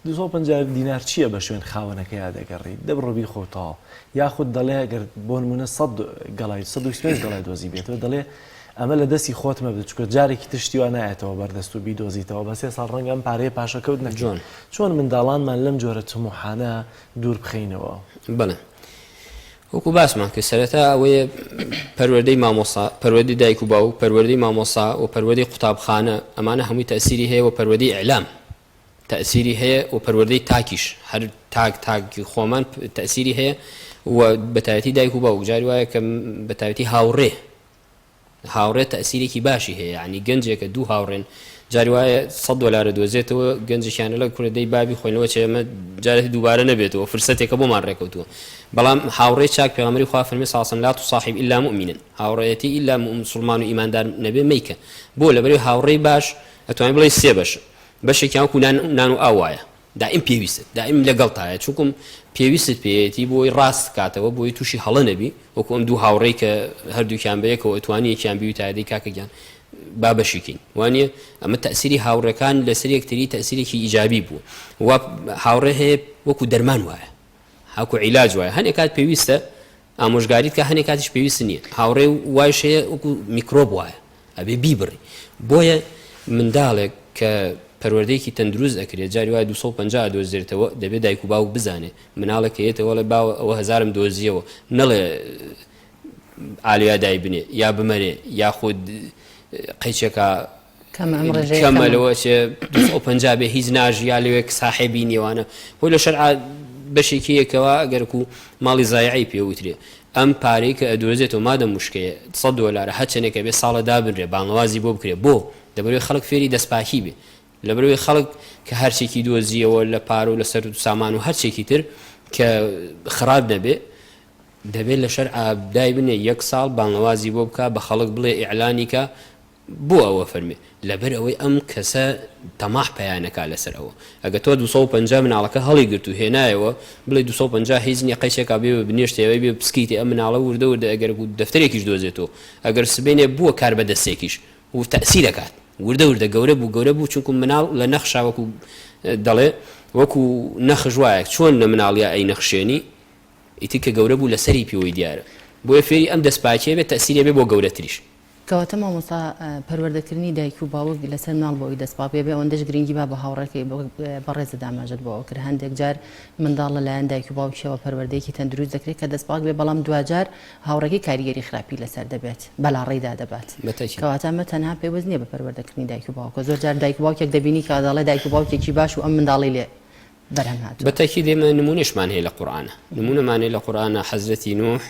B: 250 دینار چییە بە شوێن خاوەنەکەیا دەگەڕی دە بڕۆ بیخۆ تەواو یاخود دەڵێ گەر بۆ نمونە 100 گەڵای 125 گەڵای دۆزی بێتەوە دەڵێ ئەمە لە دەستی خۆت مەبدە چونکە جارێکی تر شتی وا نایەتەوە بەردەست و بیدۆزیتەوە بە سێ ساڵ ڕەنگە ئەم پارەیە پاشەکەوت نەکەی
C: جوان.
B: چۆن منداڵانمان لەم جۆرە تموحانە دوور بخەینەوە؟
C: بەڵێ وەکو باسمان کرد سەرەتا ئەوەیە پەروەردەی مامۆسا پەروەردەی دایک و باوک پەروەردەی مامۆسا و پەروەردەی قوتابخانە ئەمانە هەمووی تەئسیری هەیە و پەروەردەی ئیعلام تەئسیری هەیە و پەروەردەی تاکیش هەر تاک تاکی خۆمان تەئسیری هەیە و بەتایبەتی دایک و باوک جاری وایە کە بەتایبەتی هاوڕێ هاوڕێ تەئسیرێکی باشی هەیە یعنی گەنجێکە دوو هاوڕێن جاری وایە 100 دۆلار دۆزێتەوە گەنجێکیان لە کورە دەی بابی خۆینەوە چێ ئەمە جارێتی دووبارە نەبێتەوە فرسەتێکە بۆمان ڕێکەوتووە بەڵام هاوڕێ چاک پێغەمبەری خوا فەرمی ساسن لا تصاحب الا مؤمنا هاوڕێیەتی ئیلا مسلمان و ئیماندار نەبێ مەیکە بۆ لەبەری هاوڕێی باش ئەتوانین بڵێین سێ بەشە بەشێکیان وەکو نان نان و ئاو وایە دائیم پێویستت دائیم لەگەڵتایە چونکم پێویستت پێیەتی بۆی ڕاست کاتەوە بۆی تووشی هەڵە نەبی وەکو ئەم دوو هاوڕێی کە هەردووکیان بەیەکەوە ئەتوانی یەکیان بیوتایە دەی کاکە گیان با بەشیکەین وانە ئەمە تەسیری هاوڕێکان لەسەر یەکتری تەسیرێکی ئیجابی بوو و هاوڕێ هەیە وەکو دەرمان وایە هاکو عیلاج وایە هەنێ کات پێویستە ئامۆژگاریت کە هەنێ کاتیش پێویست نییە هاوڕێ وایش هەیە وەکو میکرۆب وایە ئەبێ بیبڕی بۆیە. منداڵێک کە پەروەردەیەکی تەندروست ئەکرێت جاری وایە 250 ئەدۆزرێتەوە دەبێت دایک و باوک بزانێ مناڵێک کە یەتەوە ئەڵێ باوە ئەوە هەزارم دۆزیەوە نەڵێ ئالیا دایبنێ یا بمەرێ یاخود قەیچێکا کەمە لەوە چێ 250 بێ هیچ ناژی یا لەوێ ساحێبی نیوانە خۆی لە شەرع بەشێکی یەکەوە ئەگەرکو ماڵی زایعی پێوترێ ئەم پارەی کە ئەدۆزێتەوە مادەم مشکەیە 100 دۆلارە هەرچەنێکە بێ ساڵە دابنرێ بانگەوازی بۆ بکرێ بۆ دەبەرەوەی خەڵک فێری دەستپاکی بێ لەبەرئەوەی خەڵک کە هەرچێکی دۆزیەوە لە پارە و لە سەروەت و سامان و هەرچێکی تر کە خراپ نەبێ دەبێت لە شەرعا دایبنێ یەک ساڵ بانگەوازی بۆ بکا بە خەڵک بڵێ ئیعلانی کا بۆ ئەوە فەرمێ لەبەر ئەوەی ئەم کەسە تەماح پیا نەکا لەسەر ئەوە ئەگە تۆ 250 مناڵەکە هەڵی گرت و هێنایەوە بڵێ 250 هیچ نییە قەیچێکا بێ بە بنێشتەوەی بێ پسکیتێ ئەم مناڵە وردە وردە ئەگەر دەفتەرێکیش دۆزێتەوە ئەگەر سبەینێ بووە کار بە دەستێکیش و تەئسیر ئەکات وردە وردە گەورە بوو گەورە بوو چونکو مناڵ لە نەخشا وەکو دەڵێ وەکو نەخش وایە چۆن لە مناڵیا ئەی نەخشێنی ئیتر کە گەورە بوو لەسەری پێوەی دیارە بۆیە فێری ئەم دەستپاکیە بێت تەئسیری ئەبێ بۆ گەورەتریش.
A: کەواتە مامۆستا پەروەردەکردنی دایک و باوک لەسەر مناڵ بۆ ئەوی دەستپاک بێ ئەوەندەش گرنگی با بە هاوڕێکەی بەڕێزت ئاماژەت بۆ ئەوە کرد هەندێک جار منداڵ لەلایەن دایک و باوکیەوە پەروەردەیەکی تەندروست دەکرێت کە دەستپاک بێ بەڵام دواجار هاوڕێکەی کاریگەری خراپی لەسەر دەبێت بەلاڕێیدا دەبات
C: بەتەکید.
A: کەواتە ئەمە تەنها پەیوەست نییە بە پەروەردەکردنی دایک و باوکەوە زۆر جار دایک و باوکێک دەبینی کە دەڵێ دایک و باوکێکی باش و ئەم منداڵەی لێ بەرهەم هاتووە.
C: بەتەکید ئێمە نموونەشمان هەیە لە قورئانا نموونەمان هەیە لە قورئانا حەزرەتی نوح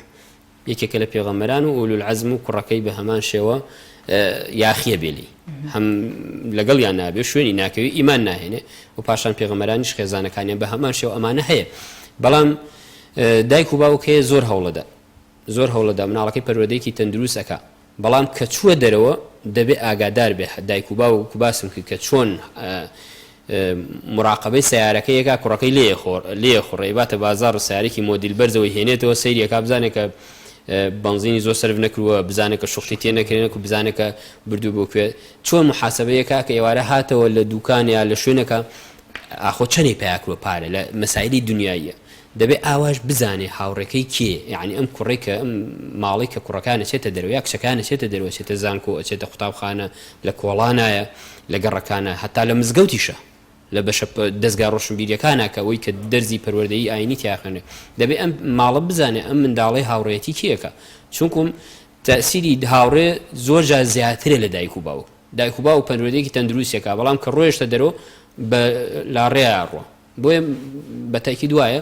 C: یەکێکە لە پێغەمبەران و اولو العزم و کوڕەکەی بە هەمان شێوە یاخیە بێ لێی هەم لەگەڵیان نابێ شوێنی ناکەوی ئیمان ناهێنێ و پاشان پێغەمبەرانیش خێزانەکانیان بە هەمان شێوە ئەمانە هەیە بەڵام دایک و باوک هەیە زۆر هەوڵەدا زۆر هەوڵەدا مناڵەکەی پەروەردەیەکی تەندروست ئەکا بەڵام کە چووە دەرەوە دەبێ ئاگادار بێ دایک و باوک باسم کرد کە چۆن مراقبەی سیارەکە یەکا کوڕەکەی لێ خۆر لێ خوڕێ باتە بازار و سیارێکی مۆدیل بەرزەوەی هێنێتەوە سەیری ئەکا بزانێت کە بەنزینی زۆر سەرف نەکردووە بزانێت کە شوختی تێ نەکرێنێک و بزانێت کە بردوو بۆ کوێ چۆن محاسبەیەکە کە ئێوارە هاتەوە لە دوکان یا لە شوێنەکە ئاخۆ چەنێ پیا کردووە پارە لە مەسایلی دنیاییە دەبێ ئاواش بزانێ هاوڕێکەی کێیە یەعنی ئەم کوڕەی کە ئەم ماڵەی کە کوڕەکان ئەچێتە دەرەوە یا کچەکان ئەچێتە دەرەوە ئەچێتە زانکۆ ئەچێتە قوتابخانە لە کۆڵانایە لە گەڕەکانە هەتا لە مزگەوتیشە لە بەشە دەزگا ڕۆشنبیریەکانە کە ئەوەی کە دەرزی پەروەردەیی ئاینی تیا خوێنێ دەبێ ئەم ماڵە بزانێ ئەم منداڵەی هاوڕێیەتی کێکە چونکوم تەئسیری هاوڕێ زۆر جار زیاترە لە دایک و باوک دایک و باوک پەروەردەیەکی تەندروستێکە بەڵام کە ڕۆیشتە دەرەوە بە لاڕێیا ڕۆ بۆیە بە تەئکید وایە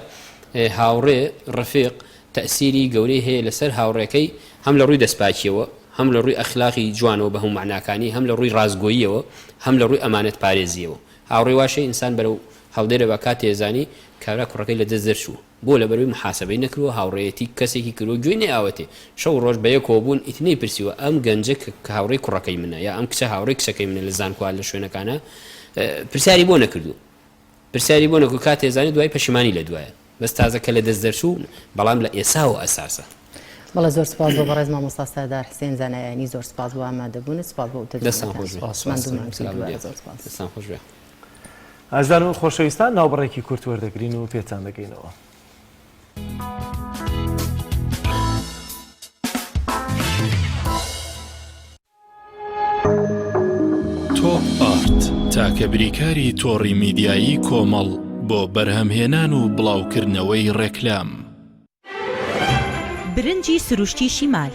C: هاوڕێ، ڕەفیق، تەئسیری گەورەی هەیە لەسەر هاوڕێکەی هەم لە ڕووی دەستپاکییەوە، هەم لە ڕووی ئەخلاقی جوانەوە بە هەموو مەعناکانی، هەم لە ڕووی ڕاستگۆییەوە، هەم لە ڕووی ئەمانەت پارێزییەوە. هاوڕێی واش هەیە ئینسان بەرەو هەڵدێرە با کاتێ زانی کابرا کوڕەکەی لە دەست دەرچووە. بۆ لەبەرئەوەی محاسەبەی نەکردووە هاوڕێیەتی کەسێکی کردووە گوێی نەیاوەتێ شەو و ڕۆژ بەیەکەوە بوون ئیتر نەیپرسیوە ئەم گەنجە کە هاوڕێی کوڕەکەی منە یا ئەم کچە هاوڕێی کچەکەی منە لە زانکۆ لە شوێنەکانە پرسیاری بۆ نەکردووە. پرسیاری بۆ نەکرد کاتێ زانی دوای پەشیمانی لە دوایە بەس تازە کە لە دەست دەرچوو بەڵام لە ئێساوە ئەساسە.
A: بەڵێ زۆر سپاس بۆ بەڕێز مامۆستا سەردار حسێن زانایانی زۆر سپاس بۆ ئامادەبوونت سپاس بۆ وتە
C: دەستان خۆش بێ
A: جوانەکانت ماندوومان کردووە زۆر سپاس.
C: دەستان خۆش بێ.
B: ئازیزان و خۆشەویستان ناوبڕێکی کورت وەردەگرین و پێتان دەگەینەوە.
D: تۆپ ئارت تاکە بریکاری تۆڕی میدیایی کۆمەڵ بۆ بەرهەمهێنان و بڵاوکردنەوەی ڕێکلام.
E: برنجی سروشتی شیمال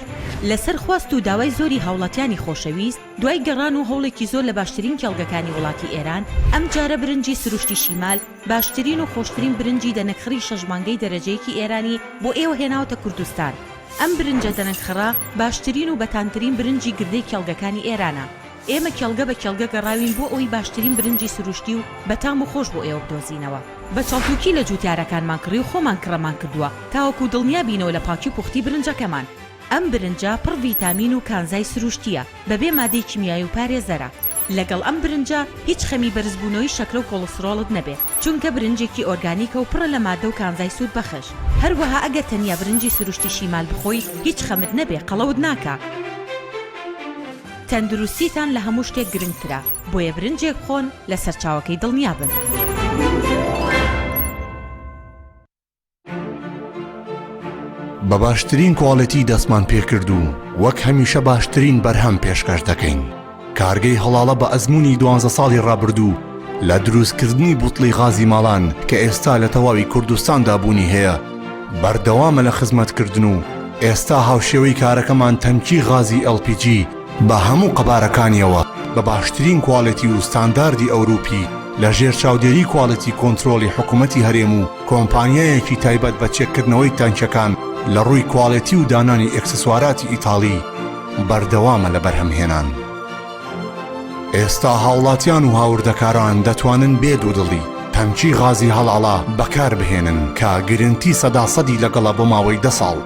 E: لەسەر خواست و داوای زۆری هاوڵاتیانی خۆشەویست، دوای گەڕان و هەوڵێکی زۆر لە باشترین کێڵگەکانی وڵاتی ئێران، ئەمجارە برنجی سروشتی شیمال باشترین و خۆشترین برنجی دەنەکخڕی شەش مانگەی دەرەجەیەکی ئێرانی بۆ ئێوە هێناوەتە کوردستان. ئەم برنجە دەنەکخڕە باشترین و بەتامترین برنجی گردەی کێڵگەکانی ئێرانە. ئێمە کێڵگە بە کێڵگە گەڕاوین بۆ ئەوەی باشترین برنجی سروشتی و بەتام و خۆش بۆ ئێوە بدۆزینەوە. بە چەڵتوکی لە جوتیارەکانمان کڕی و خۆمان کڕەمان کردووە تاوەکو دڵنیا بینەوە لە پاکی و پوختی برنجەکەمان. ئەم برنجە پڕ ڤیتامین و کانزای سروشتییە، بەبێ مادەی کیمیایی و پارێزەرە. لەگەڵ ئەم برنجە هیچ خەمی بەرزبوونەوەی شەکرە و کۆڵسترۆڵت نەبێ، چونکە برنجێکی ئۆرگانیکە و پڕە لە مادە و کانزای سوودبەخش. هەروەها ئەگەر تەنیا برنجی سروشتی شیمال بخۆی هیچ خەمت نەبێ قەڵەوت ناکا. تەندروستیتان لە هەموو شتێک گرنگترە، بۆیە برنجێک بخۆن لە سەرچاوەکەی دڵنیابن.
F: بە باشترین کواڵێتی دەستمان پێکرد و وەک هەمیشە باشترین بەرهەم پێشکەش دەکەین. کارگەی هەڵاڵە بە ئەزموونی دوانزە ساڵی ڕابردوو لە دروستکردنی بوتڵی غازی ماڵان کە ئێستا لە تەواوی کوردستاندا بوونی هەیە بەردەوامە لە خزمەتکردن و ئێستا هاوشێوەی کارەکەمان تەنکی غازی LPG بە هەموو قەبارەکانیەوە بە باشترین کواڵێتی و ستانداردی ئەوروپی لە ژێر چاودێری کواڵێتی کۆنترۆڵی حکومەتی هەرێم و کۆمپانیایەکی تایبەت بە چێککردنەوەی تانکیەکان لە ڕووی کواڵێتی و دانانی ئێکسسواراتی ئیتاڵی بەردەوامە لە بەرهەمهێنان. ئێستا هاوڵاتیان و هاوردەکاران دەتوانن بێ دوودڵی تەنکی غازی هەڵاڵە بەکاربهێنن کە گرنتی سەدا سەدی لەگەڵە بۆ ماوەی دە ساڵ.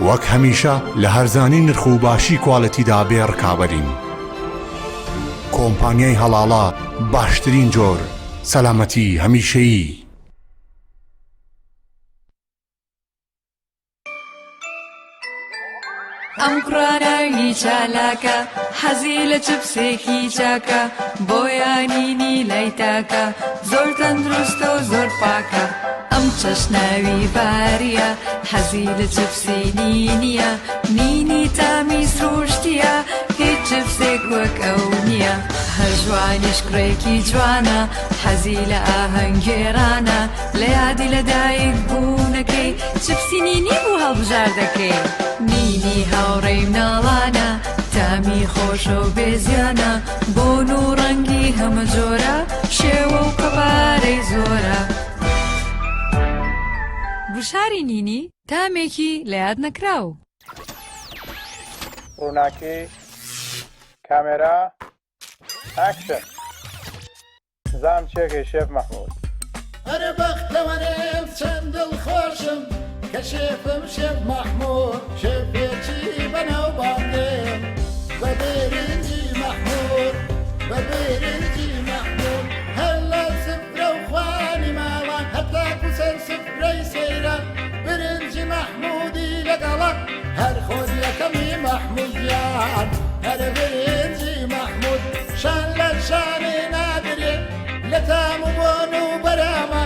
F: وەک هەمیشە لە هەرزانی نرخ و باشی کوالێتیدا بێ ڕکابەرین. کۆمپانیای هەڵاڵە باشترین جۆر، سەلامەتی هەمیشەیی.
G: ئەم کوڕە ناوی چالاکە حەزی لە چپسێکی چاکە بۆیانینی لای تاکە زۆر تەندروستە و زۆر پاکە ئەم چەشناوی باریە حەزی لە چپسی نینیە نینی تامی سروشتیە هیچ چپسێک وەک ئەو نییە هەر جوانیش کوڕێکی جوانە حەزی لە ئاهەنگگێڕانە لە یادی لە دایک بوونەکەی چپسی نینی بوو هەڵبژاردەکەی نینی هاوڕێی مناڵانە تامی خۆشە و بێزیانە بۆن و ڕەنگی هەمە جۆرە شێوە و قەبارەی زۆرە. گوشاری نینی تامێکی لە یاد نەکراو.
H: ڕووناکی، کامێرا، ئاکشن. زام چێکەی شێف مەحمود.
I: ئەرێ بەختەوەرێم چەند دڵخۆشم کە شێفم شێف مەحمود شێفێکی بەناوبانگم بە برنجی مەحمود بە برنجی مەحمود هەر لە سفرە و خوانی ماڵان هەتاکو سەر سفرەی سەیران برنجی مەحمودی لەگەڵە هەر خۆت یەکەمی مەحمود گیان هەر برنجی مەحمود شان لە شانی نادرێ لە تام و بۆن و بەرامە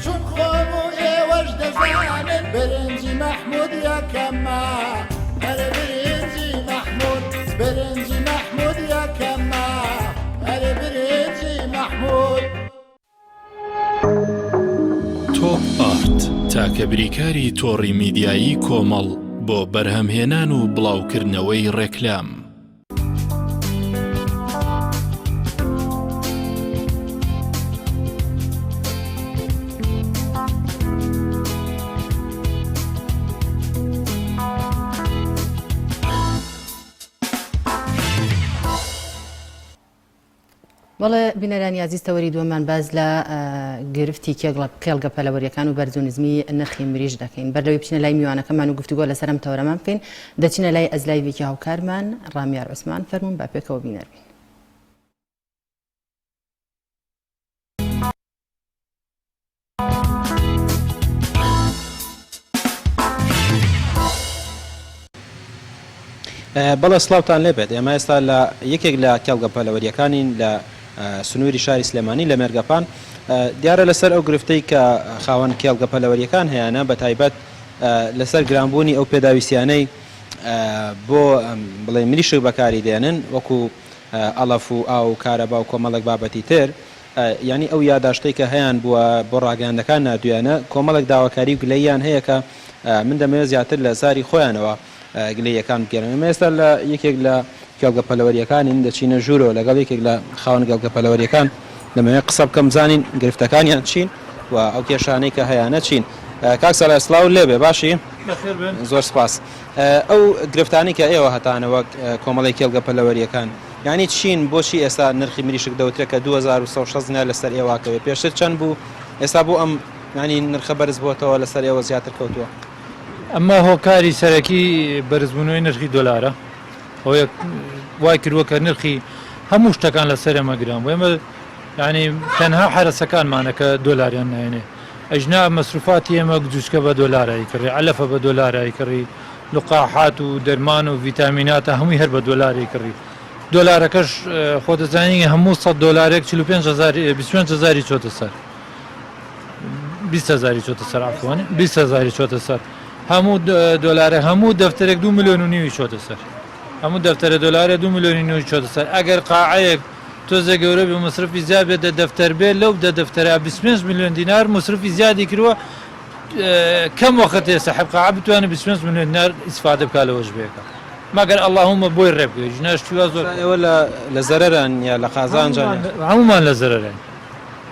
I: چون خۆم و ئێوەش دەزانن برنجی مەحمود یەکەمە هەر برنجی مەحمود برنجی مەحمود یەکەمە هەر برنجی مەحمود.
D: تۆپ ئارت، تاکە بریکاری تۆڕی میدیایی کۆمەڵ بۆ بەرهەمهێنان و بڵاوکردنەوەی ڕێکلام.
A: بەڵێ بینەرانی ئازیز تەوەری دووەممان باس لە گرفتی کێڵگە پەلەوەریەکان و بەرز و نزمی نرخی مریش دەکەین بەر لەوەی بچینە لای میوانەکەمان و گفتوگۆ لەسەر ئەم تەوەرەمان بکەین دەچینە لای ئەزلایڤێکی هاوکارمان ڕامیار عوسمان فەرموون با پێکەوە بینەر بین.
J: بەڵێ سڵاوتان لێبێت ئێمە ئێستا لە یەکێک لە کێڵگە پەلەوەریەکانین لە سنووری شاری سلێمانی لە مێرگەپان دیارە لەسەر ئەو گرفتەی کە خاوەن کێڵگە پەلەوەریەکان هەیەە بە تایبەت لەسەر گرانبوونی ئەو پێداویستیانەی بۆ بڵێ مریشک بەکاری دێنن وەکو ئەڵەف و ئاو و کارەبا و کۆمەڵێک بابەتی تر یانی ئەو یاداشتەی کە هەیان بووە بۆ ڕاگەیاندەکان ناردوویانە، کۆمەڵێک داواکاری و گلەییان هەیە کە من دەمەوێت زیاتر لە زاری خۆیانەوە گلەییەکان بگێرم. ئێمە ئێستا لە یەکێک لە کێڵگە پەلەوەرییەکانین، دەچینە ژوورەوە لەگەڵ یەکێک لە خاوەن کێڵگە پەلەوەرییەکان دەمەوێت قسە بکەم بزانین گرفتەکانیان چین و ئەو کێشانەی کە هەیانە چین. کاک سالار سڵاوت لێبێ باشی؟ زۆر سپاس. ئەو گرفتانەی کە ئێوە هەتانە وەک کۆمەڵەی کێڵگە پەلەوەرییەکان یانی چین؟ بۆچی ئێستا نرخی مریشک دەوترێت کە 2160 دینار لەسەر ئێوە کەوێ؟ پێشتر چەند بوو؟ ئێستا بۆ ئەم یانی نرخە بەرز بۆتەوە لەسەر ئێوە زیاتر کەوتووە؟
K: ئەمە هۆکاری سەرەکی بەرزبوونەوەی نرخی دۆلارە ئەوەیە وای کردووە کە نرخی هەموو شتەکان لەسەر ئێمە گران بوو ئێمە یعنی تەنها حەرەسەکانمانە کە دۆلاریان نایەنێ ئەژنا مەسروفاتی ئێمە جوچکە بە دۆلار ئەیکڕی عەلەفە بە دۆلار ئەیکڕی لقاحات و دەرمان و ڤیتامیناتە هەمووی هەر بە دۆلار ئەیکڕی دۆلارەکەش خۆ دەزانی هەموو 100 دۆلارێک 45 هەزار 25 هەزاری چۆتە سەر 20 هەزاری چۆتە سەر عەفوەن 20 هەزاری چۆتە سەر هەموو دۆلارە هەموو دەفتەرێک دو ملیۆن و نیوی چۆتە سەر. هەموو دەفتەرە دۆلارێ دوو ملیۆنی نوێ چۆتە سەر ئەگەر قاعەیەک تۆزێ گەورە بێ مصرفی زیاد بێت دە دەفتەر بێ لەو دە دەفتەرە 25 ملیۆن دینار مصرفی زیادی کردووە کەم وەخت هەیە ساحب قاعە بتوانێت 25 ملیۆن دینار ئیسفادە بکات لە وەجبەیەکە مەگەر اللهم بۆی ڕێ بکەوێت ژنە شتی وا زۆر
J: ئێوە لە لە زەرەران یا لە قازانجان
K: هەموومان لە زەرەرین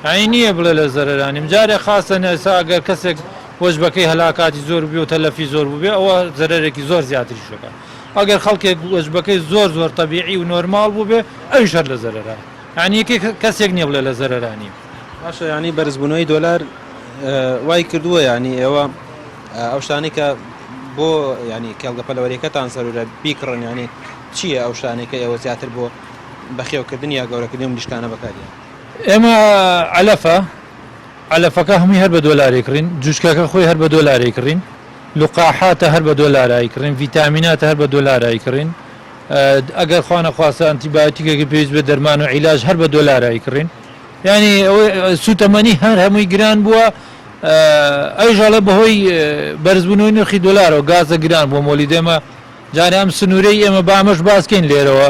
K: یانی نییە بڵێ لە زەرەرانیم جارێ خاصە ئێستا ئەگەر کەسێک وەجبەکەی هەلاکاتی زۆر بووبێ و تەلەفی زۆر بووبێ ئەوە زەرەرێکی زۆر زیاتریش دەکات ئەگەر خەڵکێک وەجبەکەی زۆر زۆر تەبیعی و نۆرماڵ بووبێ ئەویش هەر لە زەرەرە یانی یەکێک کەسێک نییە بڵێ لە زەرەرانیم.
J: باشە یانی بەرزبوونەوەی دۆلار وای کردووە یانی ئێوە ئەو شتانەی کە بۆ ینی کێڵگە پەلەوەریەکەتان زەرورە بیکڕن ینی چییە ئەو شتانەی کە ئێوە زیاتر بۆ بەخێوکردن یا گەورەکردنی مریشکانە بەکاریان؟
K: ئێمە عەلەفە عەلەفەکە هەمووی هەر بە دۆلار ئەیکڕین، جوجکەکە خۆی هەر بە دۆلار ئەیکڕین، لوقاحاتە هەر بە دۆلار ئەیکڕین، ڤیتامیناتە هەر بە دۆلار ئەیکڕین، ئەگەر خوا نەخواستە ئەنتیبایۆتیکێکی پێویست بێت دەرمان و عیلاج هەر بە دۆلار ئەیکڕین. یانی ئەوەی سووتەمەنی هەر هەمووی گران بووە، ئەویش ئەڵێ بەهۆی بەرزبوونەوەی نرخی دۆلارەوە گازە گران بووە مۆلیدە ئێمە جارێ ئەم سنوورەی ئێمە با ئەمەش باس کەین لێرەوە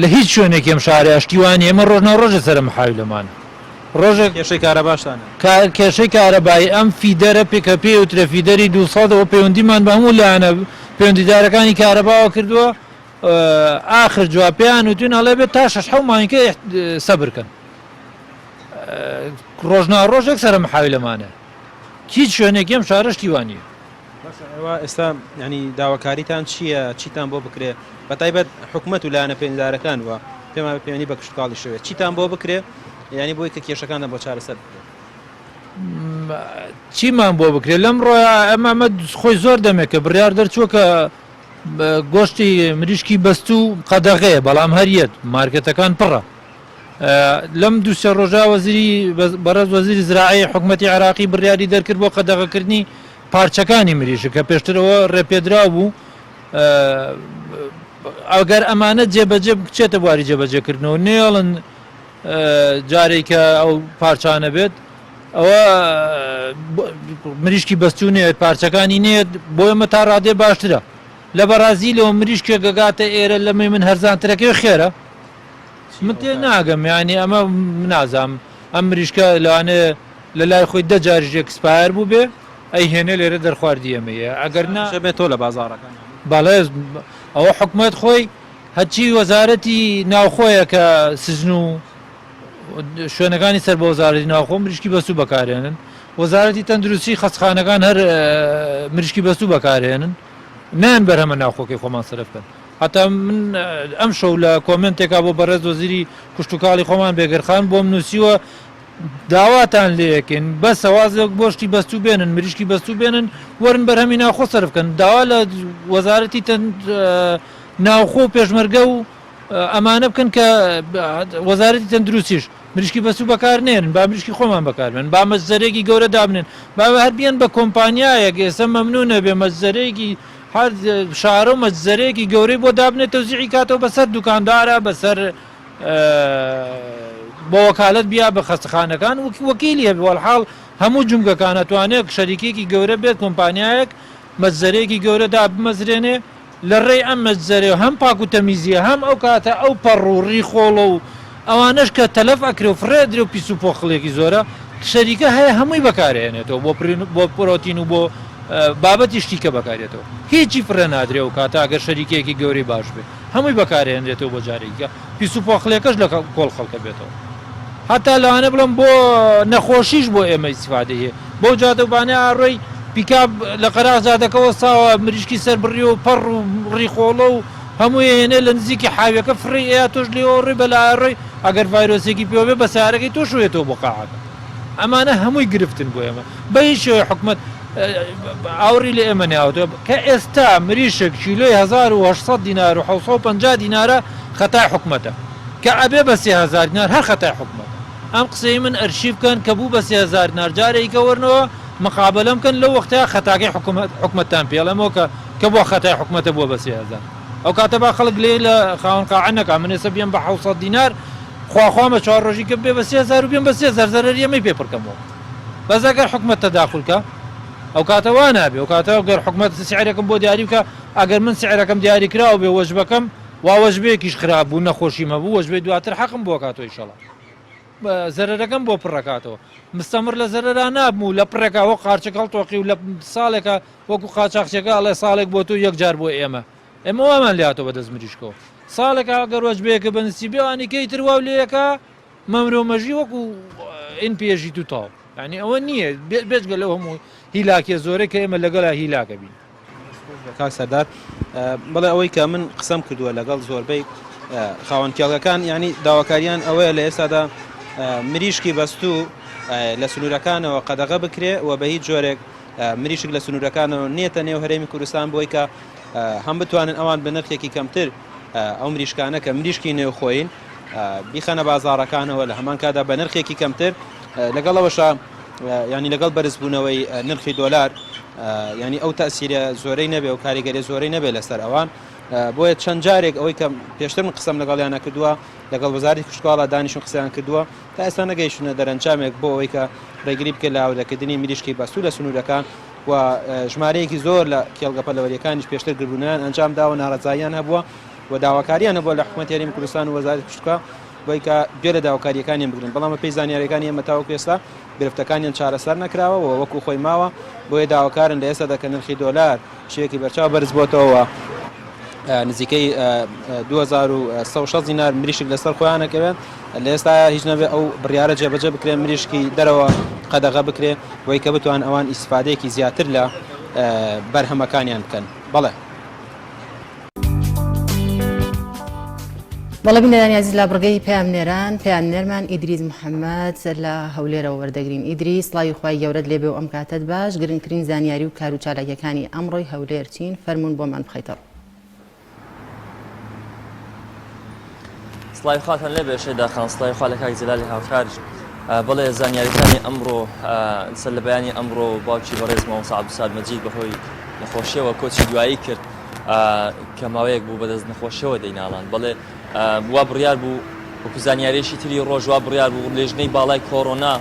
K: لە هیچ شوێنێکی ئەم شارەیا شتی وا نییە ئێمە ڕۆژ نا ڕۆژێ سەرە محاویلەمانە. ڕۆژێک
J: کێشەی کارەباشتان
K: هەیە؟ کێشەی کارەبایی ئەم feeder ە پێ کە پێی وترێ feeder ی 200 ئەوە پەیوەندیمان بە هەموو لایەنە پەیوەندیدارەکانی کارەباوە کردووە ئاخر جواب پێیان وتوین ئەڵێ بێت تا شەش حەو مانگەکە سەبر کەن ڕۆژ نا ڕۆژێک سەرە محاویلەمانە هیچ شوێنێکی ئەم شارە شتی وا نییە.
J: باشە ئێوە ئێستا ینی داواکاریتان چییە چیتان بۆ بکرێ بە تایبەت حکومەت و لایەنە پەیوەندیدارەکان و پێمان پەیوەندی بە کشتوکاڵیشەوە چیتان بۆ بکرێ ینی بۆی کە کێشەکانتان بۆ چارەسەر بکرێت؟
K: چیمان بۆ بکرێت لەم ڕۆیا ئەمە ئەمە خۆی زۆر دەمێکە بڕیار دەرچووە کە گۆشتی مریشکی بەستوو قەدەغەیە بەڵام هەریەت مارکێتەکان پڕە لەم دوو سێ ڕۆژە وەزیری بەڕێز وەزیری زراعی حکومەتی عێراقی بڕیاری دەرکرد بۆ قەدەغەکردنی پارچەکانی مریشک کە پێشتر ئەوە ڕێپێدراو بوو ئەگەر ئەمانە جێبەجێ بچێتە بواری جێبەجێکردنەوە نێڵن جارێک کە ئەو پارچانە بێت ئەوە مریشکی بەستوو نێت پارچەکانی نێت بۆ ئێمە تا ڕادێ باشترە لە بەڕازیلەوە مریشکێک گەگاتە ئێرە لەمەی من هەرزانترەکەی خێرە من تێ ناگەم یانی ئەمە نازام ئەم مریشکە لەوانەیە لە لای خۆی دە جاریش expire بوو بێ ئەی هێنێ لێرە دەرخواردی ئێمەیە ئەگەر نا
J: بێت تۆ لە بازاڕەکان
K: بەڵێ ئەوە حکومەت خۆی هەرچی وەزارەتی ناوخۆیە کە سجن و شوێنەکانی سەر بە وەزارەتی ناوخۆ مریشکی بەسوو بەکارێنن وەزارەتی تەندروستی خەستخانەکان هەر مریشکی بەسوو بەکارێنن نان بەرهەمە ناوخۆکەی خۆمان سەرف بکەن هەتا من ئەمشەو لە کۆمێنتێکا بۆ بەڕێز وەزیری کوشتوکاڵی خۆمان بێگەرخان بۆم نووسیوە داواتان لێکەین بەسە واز لە گۆشتی بەستوو بێنن مریشکی بەستوو بێنن وەرن بەرهەمی ناوخۆ سەرف بکەن داوا لە وەزارەتی ناوخۆ و پێشمەرگە و ئەمانە بکەن کە وەزارەتی تەندروستیش مریشکی بەستوو بەکار نێنن با مریشکی خۆمان بەکاربێن با مەجزەرێکی گەورە دابنێن با هەر بیەن بە کۆمپانیایەک ئێستا مەمنونە بێ مەجزەرێکی هەر شارە و مەجزەرەیەکی گەورەی بۆ دابنێت تەوزیعی کاتەوە بەسەر دوکاندارە بەسەر بۆ وەکالەت بیا بە خەستەخانەکان وەکیلی هەبێ وەلحاڵ هەموو جومگەکان ئەتوانێت شەریکێکی گەورە بێت کۆمپانیایەک مەجزەرەیەکی گەورە دابمەزرێنێ لە ڕێی ئەم مەجزەرەیەوە هەم پاک و تەمیزیە هەم ئەو کاتە ئەو پەڕ و ڕیخۆڵە و ئەوانەش کە تەلەف ئەکرێ و فڕێ ئەدرێ و پیس و پۆخڵێکی زۆرە شەریکە هەیە هەمووی بەکارئەهێنێتەوە بۆ بۆ پرۆتین و بۆ بابەتی شتی کە بەکارێتەوە هیچی فڕێ نادرێ ئەو کاتە ئەگەر شەریکەیەکی گەورەی باش بێ هەمووی بەکارئەهێنرێتەوە بۆ جارێکی کە پیس و پۆخڵێکەش لە کۆڵ خەڵکە بێتەوە هەتا لەوانەیە بڵێم بۆ نەخۆشیش بۆ ئێمە ئیستیفادەی هەیە بەو جادە و بانە ئاڕۆی پیکاب لە قەراغ جادەکە وەستاوە مریشکی سەر بڕیوە و پەڕ و ڕیخۆڵە و هەمووی ئەهێنێ لە نزیکی حاویەکە فڕێی ئەیا تۆش لێوە ڕۆی بە لایە ڕۆی ئەگەر ڤایرۆسێکی پێوە بێ بە سەیارەکەی تۆش ڕۆیەتەوە بۆ قاعەکە ئەمانە هەمووی گرفتن بۆ ئێمە بە هیچ شێوەیە حکومەت ئاوڕی لە ئێمە ناوەتەوە کە ئێستا مریشک کیلۆی 1800 دینار و 750 دینارە خەتای حکومەتە کە ئەبێ بە 3000 دینار هەر خەتای حکومەتە ئەم قسەی من ئەرشیف بکەن کە بوو بە 3000 دینار جارێکە وەرنەوە مقابەلەم کەن لەو وەختەیا خەتاکەی حکومەت حکومەتتان پێ ئەڵێمەوە کە کە بۆ خەتای حکومەتە بووە بە 3000 ئەو کاتە با خەڵک گلەیی لە خاوەن قاعە نەکا من ئێستا بێم بە 700 دینار خواخوامە چوار ڕۆژی کە بێ بە 3000 و بێم بە 3000 زەرەری ئەمەی پێ پڕکەمەوە بەس ئەگەر حکومەت تەداخول کە ئەو کاتە وا نابێ ئەو کاتە گەر حکومەت سعرێکم بۆ دیاری بکە. ئەگەر من سعرەکەم دیاریکراو بێ وەجبەکەم وا وەجبەیەکیش خراپ بوو نەخۆشیم هەبوو وەجبەی دواتر حەقم بۆ کاتەوە ئیشەڵا زەرەرەکەم بۆ پڕەکاتەوە مستەمر لە زەرەرا نابم و لە پڕێکا وەک قارچک هەڵتۆقی و لە ساڵێکا وەکو قاچاخچیەکە ئەڵێ ساڵێک بۆ تۆ یەک جار بۆ ئێمە ئێمە وامان لێهاتەوە بەدەست مریشکەوە ساڵێکا گەر وەجبەیەکە بە نسیبێ ئەوانی کەی تر واو لێیەکا مەمرۆ مەژی وەکو ئین پێژی تو تاو یعنی ئەوە نییە بێجگە لەو هەموو هیلاکیە زۆرەی کە ئێمە لەگەڵا هیلاکە بین.
J: کاک سەردار بەڵێ ئەوەی کە من قسەم کردووە لەگەڵ زۆربەی خاوەن کێڵگەکان ینی داواکاریان ئەوەیە لە ئێستادا مریشکی بەستوو لە سنوورەکانەوە قەدەغە بکرێ و بە هیچ جۆرێک مریشک لە سنوورەکانەوە نێتە نێو هەرێمی کوردستان بۆی کە هەم بتوانن ئەوان بە نرخێکی کەمتر ئەو مریشکانە کە مریشکی نێوخۆین بیخەنە بازاڕەکانەوە لە هەمان کادا بە نرخێکی کەمتر لەگەڵەوەشە ینی لەگەڵ بەرزبوونەوەی نرخی دۆلار ینی ئەو تەسیرە زۆرەی نەبێ و کاریگەری زۆرەی نەبێ لەسەر ئەوان بۆیە چەند جارێک ئەوەی کە پێشتر من قسەم لەگەڵیانە کردووە لەگەڵ وەزارەتی کشتوکاڵا دانیشن قسەیان کردووە تا ئێستا نەگەیشتونە دەرەنجامێک بۆ ئەوەی کە ڕێگری بکرێت لە هاوردەکردنی مریشکی بەستوو لە سنوورەکان و ژمارەیەکی زۆر لە کێڵگە پەلەوەریەکانیش پێشتر گردبوونەوەیان ئەنجام داوە ناڕەزاییان هەبووە و داواکاریان هەبووە لە حکوومەتی هەرێمی کوردستان و وەزارەتی کشتوکاڵ بۆی کە گوێ لە داواکارییەکانیان بگرن بەڵام بەپێی زانیاریەکانی ئێمە تاوەکو ئێستا گرفتەکانیان چارەسەر نەکراوە و وەکو خۆی ماوە بۆیە داواکارن لە ئێستادا کە نرخی دۆلار شێوەیەکی بەرچاو بەرز بۆتەوە نزیکەی 2160 دینار مریشک لەسەر خۆیان ئەکەوێت لە ئێستا هیچ نەبێ ئەو بڕیارە جێبەجێ بکرێن مریشکی دەرەوە قەدەغە بکرێ بۆی کە بتوان ئەوان ئیسفادەیەکی زیاتر لە بەرهەمەکانیان بکەن بەڵێ.
A: بەڵێ بینەرانی ئازیز لە بڕگەی پەیامنێران پەیامنێرمان ئیدریس محەممەد لە هەولێرەوە وەردەگرین ئیدریس سڵاوی خوای گەورەت لێبێ و ئەم کاتەت باش گرنگترین زانیاری و کار و چالاکیەکانی ئەمڕۆی هەولێر چین فەرموون بۆمان بخەیتە ڕوو.
L: سڵاوی خواتان لێبێ شەیدا خان سڵاوی خوا لە کاک جەلالی هاوکاریش بەڵێ زانیاریەکانی ئەمڕۆ سەر لە بەیانی ئەمڕۆ باوکی بەڕێز مامۆستا عەبدولساد مەجید بەهۆی نەخۆشیەوە کۆچی دوایی کرد کە ماوەیەک بوو بەدەست نەخۆشیەوە دەیناڵاند بەڵێ وا بڕیار بوو وەکو زانیاریەکی تری ڕۆژ وا بڕیار بوو لێژنەی باڵای کۆرۆنا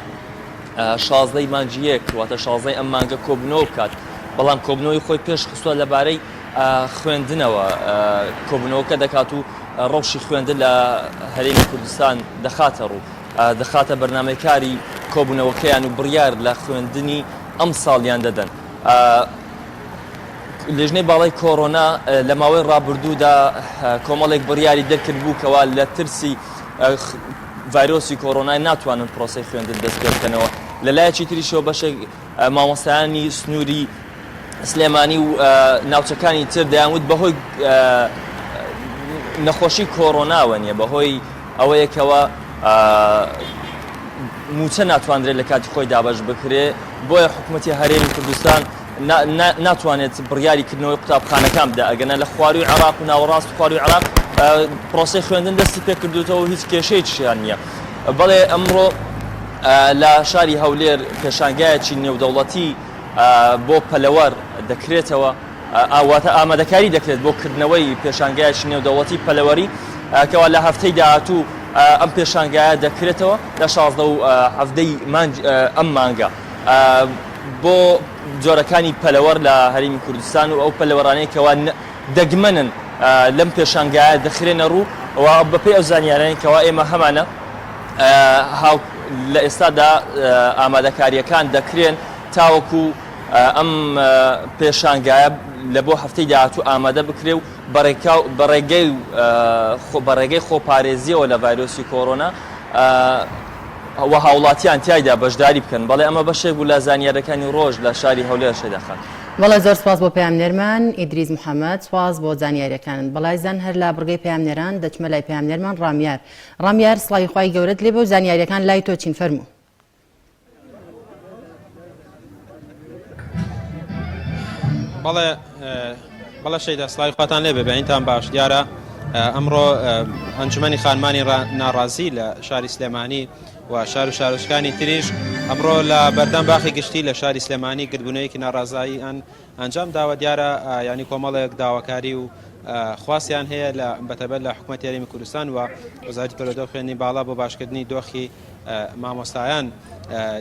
L: شازدەی مانگی یەک واتە شازدەی ئەم مانگە کۆبوونەوە بکات بەڵام کۆبوونەوەی خۆی پێش خستووە لەبارەی خوێندنەوە کۆبوونەوەکە دەکات و ڕەوشی خوێندن لە هەرێمی کوردستان دەخاتە ڕوو دەخاتە بەرنامەی کاری کۆبوونەوەکەیان و بڕیار لە خوێندنی ئەمساڵیان دەدەن. لیژنەی باڵای کۆرۆنا لە ماوەی ڕابردوودا کۆمەڵێک بڕیاری دەرکردبوو کەوا لە ترسی ڤایرۆسی کۆرۆنای ناتوانن پرۆسەی خوێندن دەست پێ بکەنەوە لە لایەکی تریشەوە بەشێک مامۆستایانی سنووری سلێمانی و ناوچەکانی تر دەیانوت بەهۆی نەخۆشی کۆرۆناوە نییە بەهۆی ئەوەیەکەوە موچە ناتوانرێت لە کاتی خۆی دابەش بکرێ بۆیە حکوومەتی هەرێمی کوردستان ناتوانێت بڕیاری کردنەوەی قوتابخانەکان بدا ئەگەنا لە خواروی عێراق و ناوەڕاست خواروی عێراق پرۆسەی خوێندن دەستی پێکردوتەوە هیچ کێشەیەکیشیان نییە بەڵێ ئەمڕۆ لە شاری هەولێر پێشانگایەکی نێودەوڵەتی بۆ پەلەوەر دەکرێتەوە واتە ئامادەکاری دەکرێت بۆ کردنەوەی پێشانگایەکی نێودەوڵەتی پەلەوەری کەوا لە هەفتەی داهاتوو ئەم پێشانگایە دەکرێتەوە لە 16 و حەڤدەی ئەم مانگە بۆ جۆرەکانی پەلەوەر لە هەرێمی کوردستان و ئەو پەلەوەرانەی کەوا دەگمەنن لەم پێشانگایە دەخرێنە ڕوو و بەپێی ئەو زانیارانەی کەوا ئێمە هەمانە لە ئێستادا ئامادەکارییەکان دەکرێن تاوەکو ئەم پێشانگایە لە بۆ هەفتەی داهاتوو ئامادە بکرێ و بە ڕێگەی خۆپارێزییەوە لە ڤایرۆسی کۆرۆنا و هاوڵاتیان تیایدا بەشداری بکەن. بەڵێ ئەمە بەشێک بوو لە زانیارییەکانی ڕۆژ لە شاری هەولێر شەیدا خان.
A: بەڵێ زۆر سوپاس بۆ پەیامنێرمان ئیدریس محەمەد سوپاس بۆ زانیاریەکانت. بەڵێ ئازیزان هەر لە بڕگەی پەیامنێران دەچمە لای پەیامنێرمان ڕامیار. ڕامیار سڵاوی خوای گەورەت لێبێ و زانیاریەکان لای تۆ چین فەرموو.
J: بەڵێ بەڵێ شەیدا سڵاوی خواتان لێبێ بەینتان باش دیارە ئەمڕۆ ئەنجومەنی خانمانی ناڕازی لە شاری سلێمانی و شار و شارۆچکانی تریش ئەمڕۆ لە بەردەم باخی گشتی لە شاری سلێمانی گردبوونەوەیەکی ناڕازایی ئەن ئەنجام داوە دیارە ینی کۆمەڵێک داواکاری و خواستیان هەیە لە بەتایبەت لە حکومەتی هەرێمی کوردستان و وەزارەتی پەروەردە و خوێندنی باڵا بۆ باشکردنی دۆخی مامۆستایان.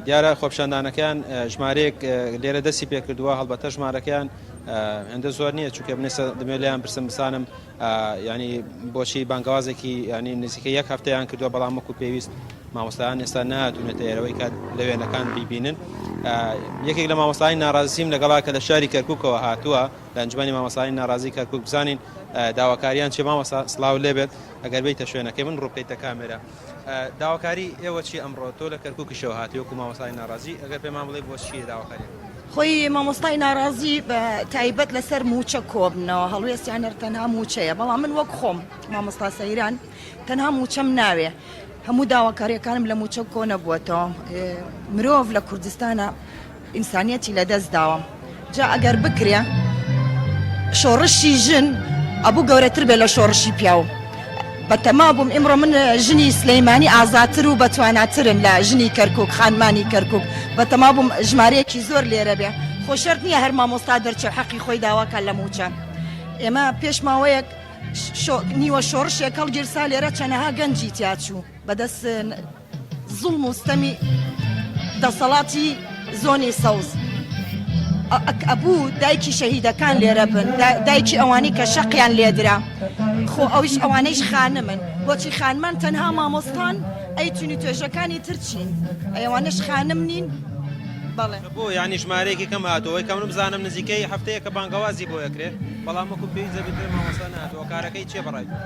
J: دیارە خۆپیشاندانەکەیان ژمارەیەک لێرە دەستی پێکردووە، هەڵبەتە ژمارەکەیان هێندە زۆر نییە، چونکە من ئێستا دەمەوێت لێیان پرسم بزانم ینی بۆچی بانگەوازێکی ینی نزیکە یەک هەفتەیان کردووە، بەڵام وەکو پێویست مامۆستایان ئێستا نەهاتوونەتە ئێرەوەی کات لە وێنەکان بیبینن. یەکێک لە مامۆستایانی ناڕازیم لەگەڵا کە لە شاری کەرکووکەوە هاتووە لە ئەنجومەنی مامۆستایانی ناڕازی کەرکووک، بزانین داواکاریان چیە. مامۆستا سڵاو لێبێت، ئەگەر بێیتە شوێنەکەی من ڕوو بکەیتە کامێرا، داواکاری ئێوە چیە ئەمڕۆ؟ تۆ لە کەرکووکیشەوە هاتووی وەکو مامۆستای ناڕازی، ئەگەر پێمان بڵێی بۆ چیە داواکاریەکە؟
M: خۆی مامۆستای ناڕازی بە تایبەت لەسەر مووچە کۆبنەوە، هەڵوێستیان هەر تەنها مووچەیە، بەڵام من وەک خۆم مامۆستا سەیران تەنها مووچەم ناوێ، هەموو داواکاریەکانم لە مووچە کۆ نەبووەتەوە، مرۆڤ لە کوردستانا ئینسانیەتی لەدەست داوە جا ئەگەر بکرێ شۆڕشی ژن ئەبوو گەورەتر بێ لە شۆڕشی پیاو بەتەما بووم ئیمڕۆ من ژنی سلەیمانی ئازاتر و بەتواناترن لە ژنی کەرکک خانمانی کەرکک بەتەما بووم ژمارەیەکی زۆر لێرە بێ خۆ شەرت نییە هەر مامۆستا دەرچێ حەقی خۆی داواکە لە مووچە ئێمە پێش ماوەیەک نیوە شۆڕشێک هەڵگیرسا لێرە چەنەها گەنجی تیاچوو بەدەست زوڵم و ستەمی دەسەڵاتی زۆنی سەوز ئەبوو دایکی شەهیدەکان لێرە بن دایکی ئەوانەی کە شەقیان لێدرا خۆ ئەویش ئەوانەیش خانمن بۆچی خانمان تەنها مامۆستان ئەی چونی توێژەکانی تر چین ئەوانەش خانم نین بەڵێ.
J: بۆ یانی ژمارەیەکی کەم هاتووە ئەوەی کە من بزانم نزیکەی هەفتەیەکە بانگەوازی بۆ ئەکرێ بەڵام وەکو پێویست دەبینرێ مامۆستا نەهاتووە کارەکەی چیە بەڕای تۆ؟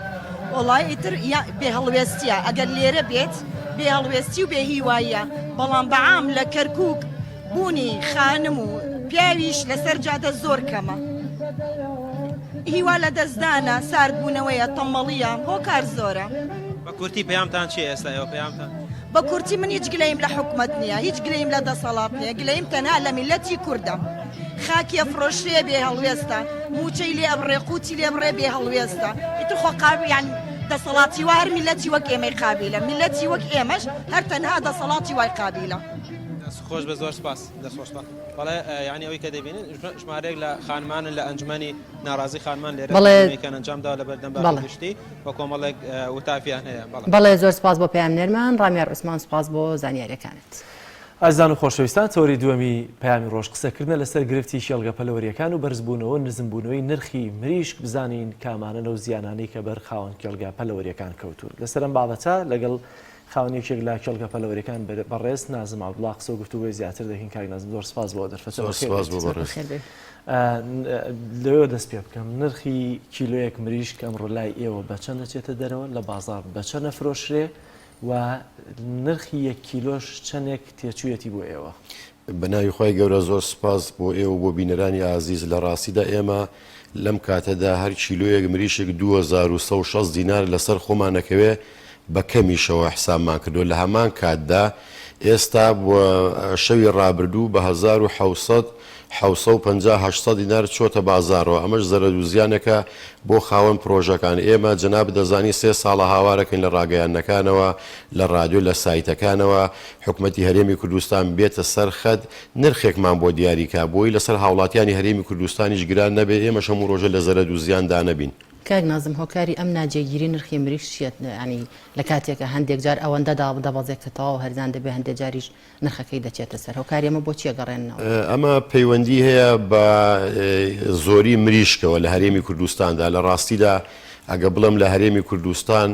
M: وەڵای ئیتر یا بێ هەڵوێستیە ئەگەر لێرە بێت بێ هەڵوێستی و بێ هیواییە بەڵام بە عام لە کەرکوک بوونی خانم و پیاویش لەسەر جادە زۆر کەمە هیوا لە دەستدانە ساردبوونەوەیە تەمەڵیە هۆکار زۆرە.
J: بە کورتی پەیامتان چیە ئێستا ئێوە پەیامتان؟
M: بە کورتی من هیچ گلەیم لە حکومەت نییە هیچ گلەیم لە دەسەڵات نییە گلەیم تەنها لە میلەتی کوردە خاکی ئەفرۆشرێ بێ هەڵوێستە موچەی لێ ئەبڕێ قوتی لێ بڕێ بێ هەڵوێستە ئیتر خۆ قابل یان دەسەڵاتی وا هەر میلەتی وەک ئێمەی قابیلە میلەتی وەک ئێمەش هەر تەنها دەسەڵاتی وای قابیلە.
J: دەست خۆش بێ زۆر سپاس. دەست خۆش بە. بەڵێ یانی ئەوەی کە دەبینن ژمارەیەک لە خانمانن لە ئەنجومەنی ناڕازی خانمان لێرە
A: بەڵێ.
J: کە ئەنجام داوە لە بەردەم
A: بەڵێ.
J: باخی گشتی و کۆمەڵێک وتافیان هەیە. بەڵێ.
A: بەڵێ زۆر سپاس بۆ پەیامنێرمان ڕامیار عوسمان سپاس بۆ زانیاریەکانت.
B: ئازیزان و خۆشەویستان تەوەری دووەمی پەیامی ڕۆژ قسەکردنە لەسەر گرفتی کێڵگە پەلەوەرییەکان و بەرزبوونەوە و نزمبوونەوەی نرخی مریشک بزانین کامانەن ئەو زیانانەی کە بەر خاوەن کێڵگە پەلەوەرییەکان کەوتوون لەسەر ئەم بابەتە لەگەڵ خاوەن یەکێک لە کێڵگە پەلەوەرییەکان بەڕێز نازم عەبدوڵا قسە و گفتوگۆی زیاتر دەکەین کاک نازم زۆر سپاس بۆ دەرفەتە
N: زۆر سپاس بۆ بەڕێز.
B: لەوێوە دەست پێ بکەم نرخی کیلۆیەک مریشک ئەمڕۆ لای ئێوە بە چەند دەچێتە دەرەوە لە بازاڕ بە چەند ئەفرۆشرێ و نرخی یەک کیلۆش چەندێک تێچوویەتی بۆ ئێوە؟
N: بە ناوی خوای گەورە زۆر سوپاس بۆ ئێوە و بۆ بینەرانی ئازیز لە ڕاستیدا ئێمە لەم کاتەدا هەر کیلۆیەک مریشک 2160 دینار لەسەر خۆمان ئەکەوێ بە کەمیشەوە حسابمان کردووە لە هەمان کاتدا ئێستا شەوی ڕابردوو بە 1700 750 800 دینار چۆتە بازاڕەوە ئەمەش زەرەد و زیانێکە بۆ خاوەن پرۆژەکان ئێمە جەنابت دەزانی سێ ساڵە هاوارەکەین لە ڕاگەیاندنەکانەوە لە ڕادیۆ لە سایتەکانەوە حکومەتی هەرێمی کوردستان بێتە سەر خەت نرخێکمان بۆ دیاری کا بۆی لەسەر هاوڵاتیانی هەرێمی کوردستانیش گران نەبێ ئێمەش هەموو ڕۆژێ لە زەرەد و زیان دا نەبین.
A: کاک نازم هۆکاری ئەم ناجێگیری نرخی مریشک چیە یانی لە کاتێکا هەندێک جار ئەوەندە دابەزێ کە تەواو هەرزان دەبێ هەندێک جاریش نرخەکەی دەچێتە سەر هۆکاری ئەمە بۆ چیە گەڕێننەوە؟
N: ئەمە پەیوەندی هەیە بە زۆری مریشکەوە لە هەرێمی کوردستاندا لە ڕاستیدا ئەگە بڵێم لە هەرێمی کوردستان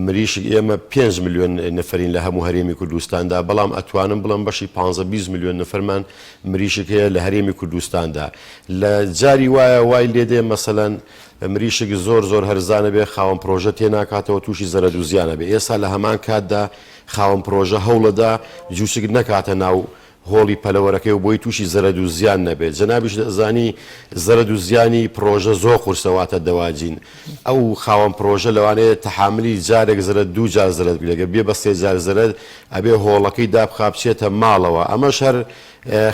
N: مریشک ئێمە پێنج ملیۆن نفرین لە هەموو هەرێمی کوردستاندا بەڵام ئەتوانم بڵێم بەشی پانزە 20 ملیۆن نفرمان مریشک هەیە لە هەرێمی کوردستاندا لە جاری وایە وای لێدێ مەسەلەن مریشک زۆر زۆر هەرزانە بێ خاوەن پرۆژە تێناکاتەوە تووشی زەرەد و زیانە بێ ئێستا لە هەمان کاتدا خاوەن پرۆژە هەوڵەدا جوچک نەکاتە ناو هۆڵی پەلەوەرەکەی و بۆی تووشی زەرەد و زیان نەبێت جەنابیشت ئەزانی زەرەد و زیانی پرۆژە زۆر قورسە واتە دەواجین ئەو خاوەن پرۆژە لەوانەیە تەحاملی جارێک زەرەد دوو جار زەرەد بگرێت گەر بێ بە سێ جار زەرەد ئەبێ هۆڵەکەی دابخا بچێتە ماڵەوە ئەمەش هەر.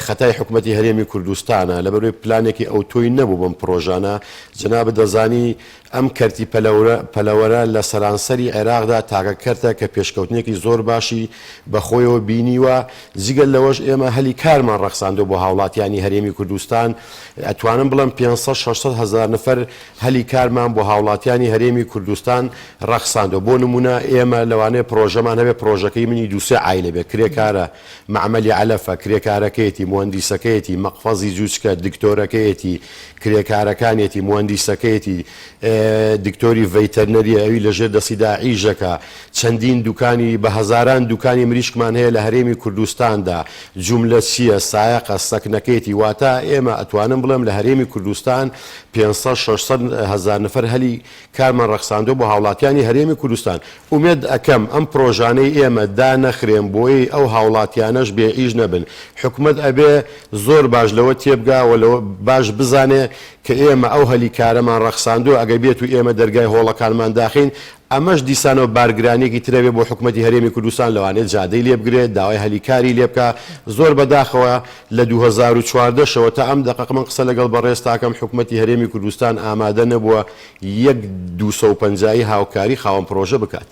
N: خەتای حکومەتی هەرێمی کوردستانە لەبەرئەوەی پلانێکی ئەوتۆی نەبوو بەم پرۆژانە جەنابت دەزانی ئەم کەرتی پەلەوەرە لە سەرانسەری عێراقدا تاکە کەرتە کە پێشکەوتنێکی زۆر باشی بەخۆیەوە بینیوە، جگە لەوەش ئێمە هەلی کارمان ڕەخساندوە بۆ هاوڵاتیانی هەرێمی کوردستان، ئەتوانم بڵێم 500 600 هەزار نەفەر هەلی کارمان بۆ هاوڵاتیانی هەرێمی کوردستان ڕەخساندوە، بۆ نمونە ئێمە لەوانەیە پرۆژەمان هەبێ پرۆژەکەی منی دوو سێ عایلە بێ، کرێکارە، مەعمەلی عەلەفە، کرێکارەکەیەتی، موهەندیسەکەیەتی، مەقفەزی جوچکە، دکتۆرەکەیەتی، کرێکارەکانیەتی، موهەندیسەکەیەتی، دکتۆری ڤەیتەرنەریە، ئەوی لە ژێر دەستیدا ئیشەکا، چەندین دوکانی، بە هەزاران دوکانی مریشکمان هەیە لە هەرێمی کوردستاندا، جوملەچییە، سایەقە، سەکنەکەیەتی، واتە ئێمە ئەتوانم بڵێم لە هەرێمی کوردستان 500 600 هەزار نەفەر هەلی کارمان ڕەخساندوە بۆ هاوڵاتیانی هەرێمی کوردستان. ئومێد ئەکەم ئەم پرۆژانەی ئێمە دانەخرێن بۆی ئەو هاوڵاتیانەش بێ ئیش نەبن. حکومەت ئەبێ زۆر باش لەوە تێبگا و لەوە باش بزانێ کە ئێمە ئەو هەلی کارەمان ڕەخساندوە ئەگەر بێتو ئێمە دەرگای هۆڵەکانمان داخەین ئەمەش دیسانەوە بارگرانیەکی ترەبێ بۆ حکومەتی هەرێمی کوردستان لەوانەیە جادەی لێ بگرێ داوای هەلی کاری لێ بکا زۆر بەداخەوە لە 2014 شەوە تا ئەم دەقەق من قسە لەگەڵ بەڕێزتاکەم حکومەتی هەرێمی کوردستان ئامادە نەبووە یەک 250 ی هاوکاری خاوەن پرۆژە بکات.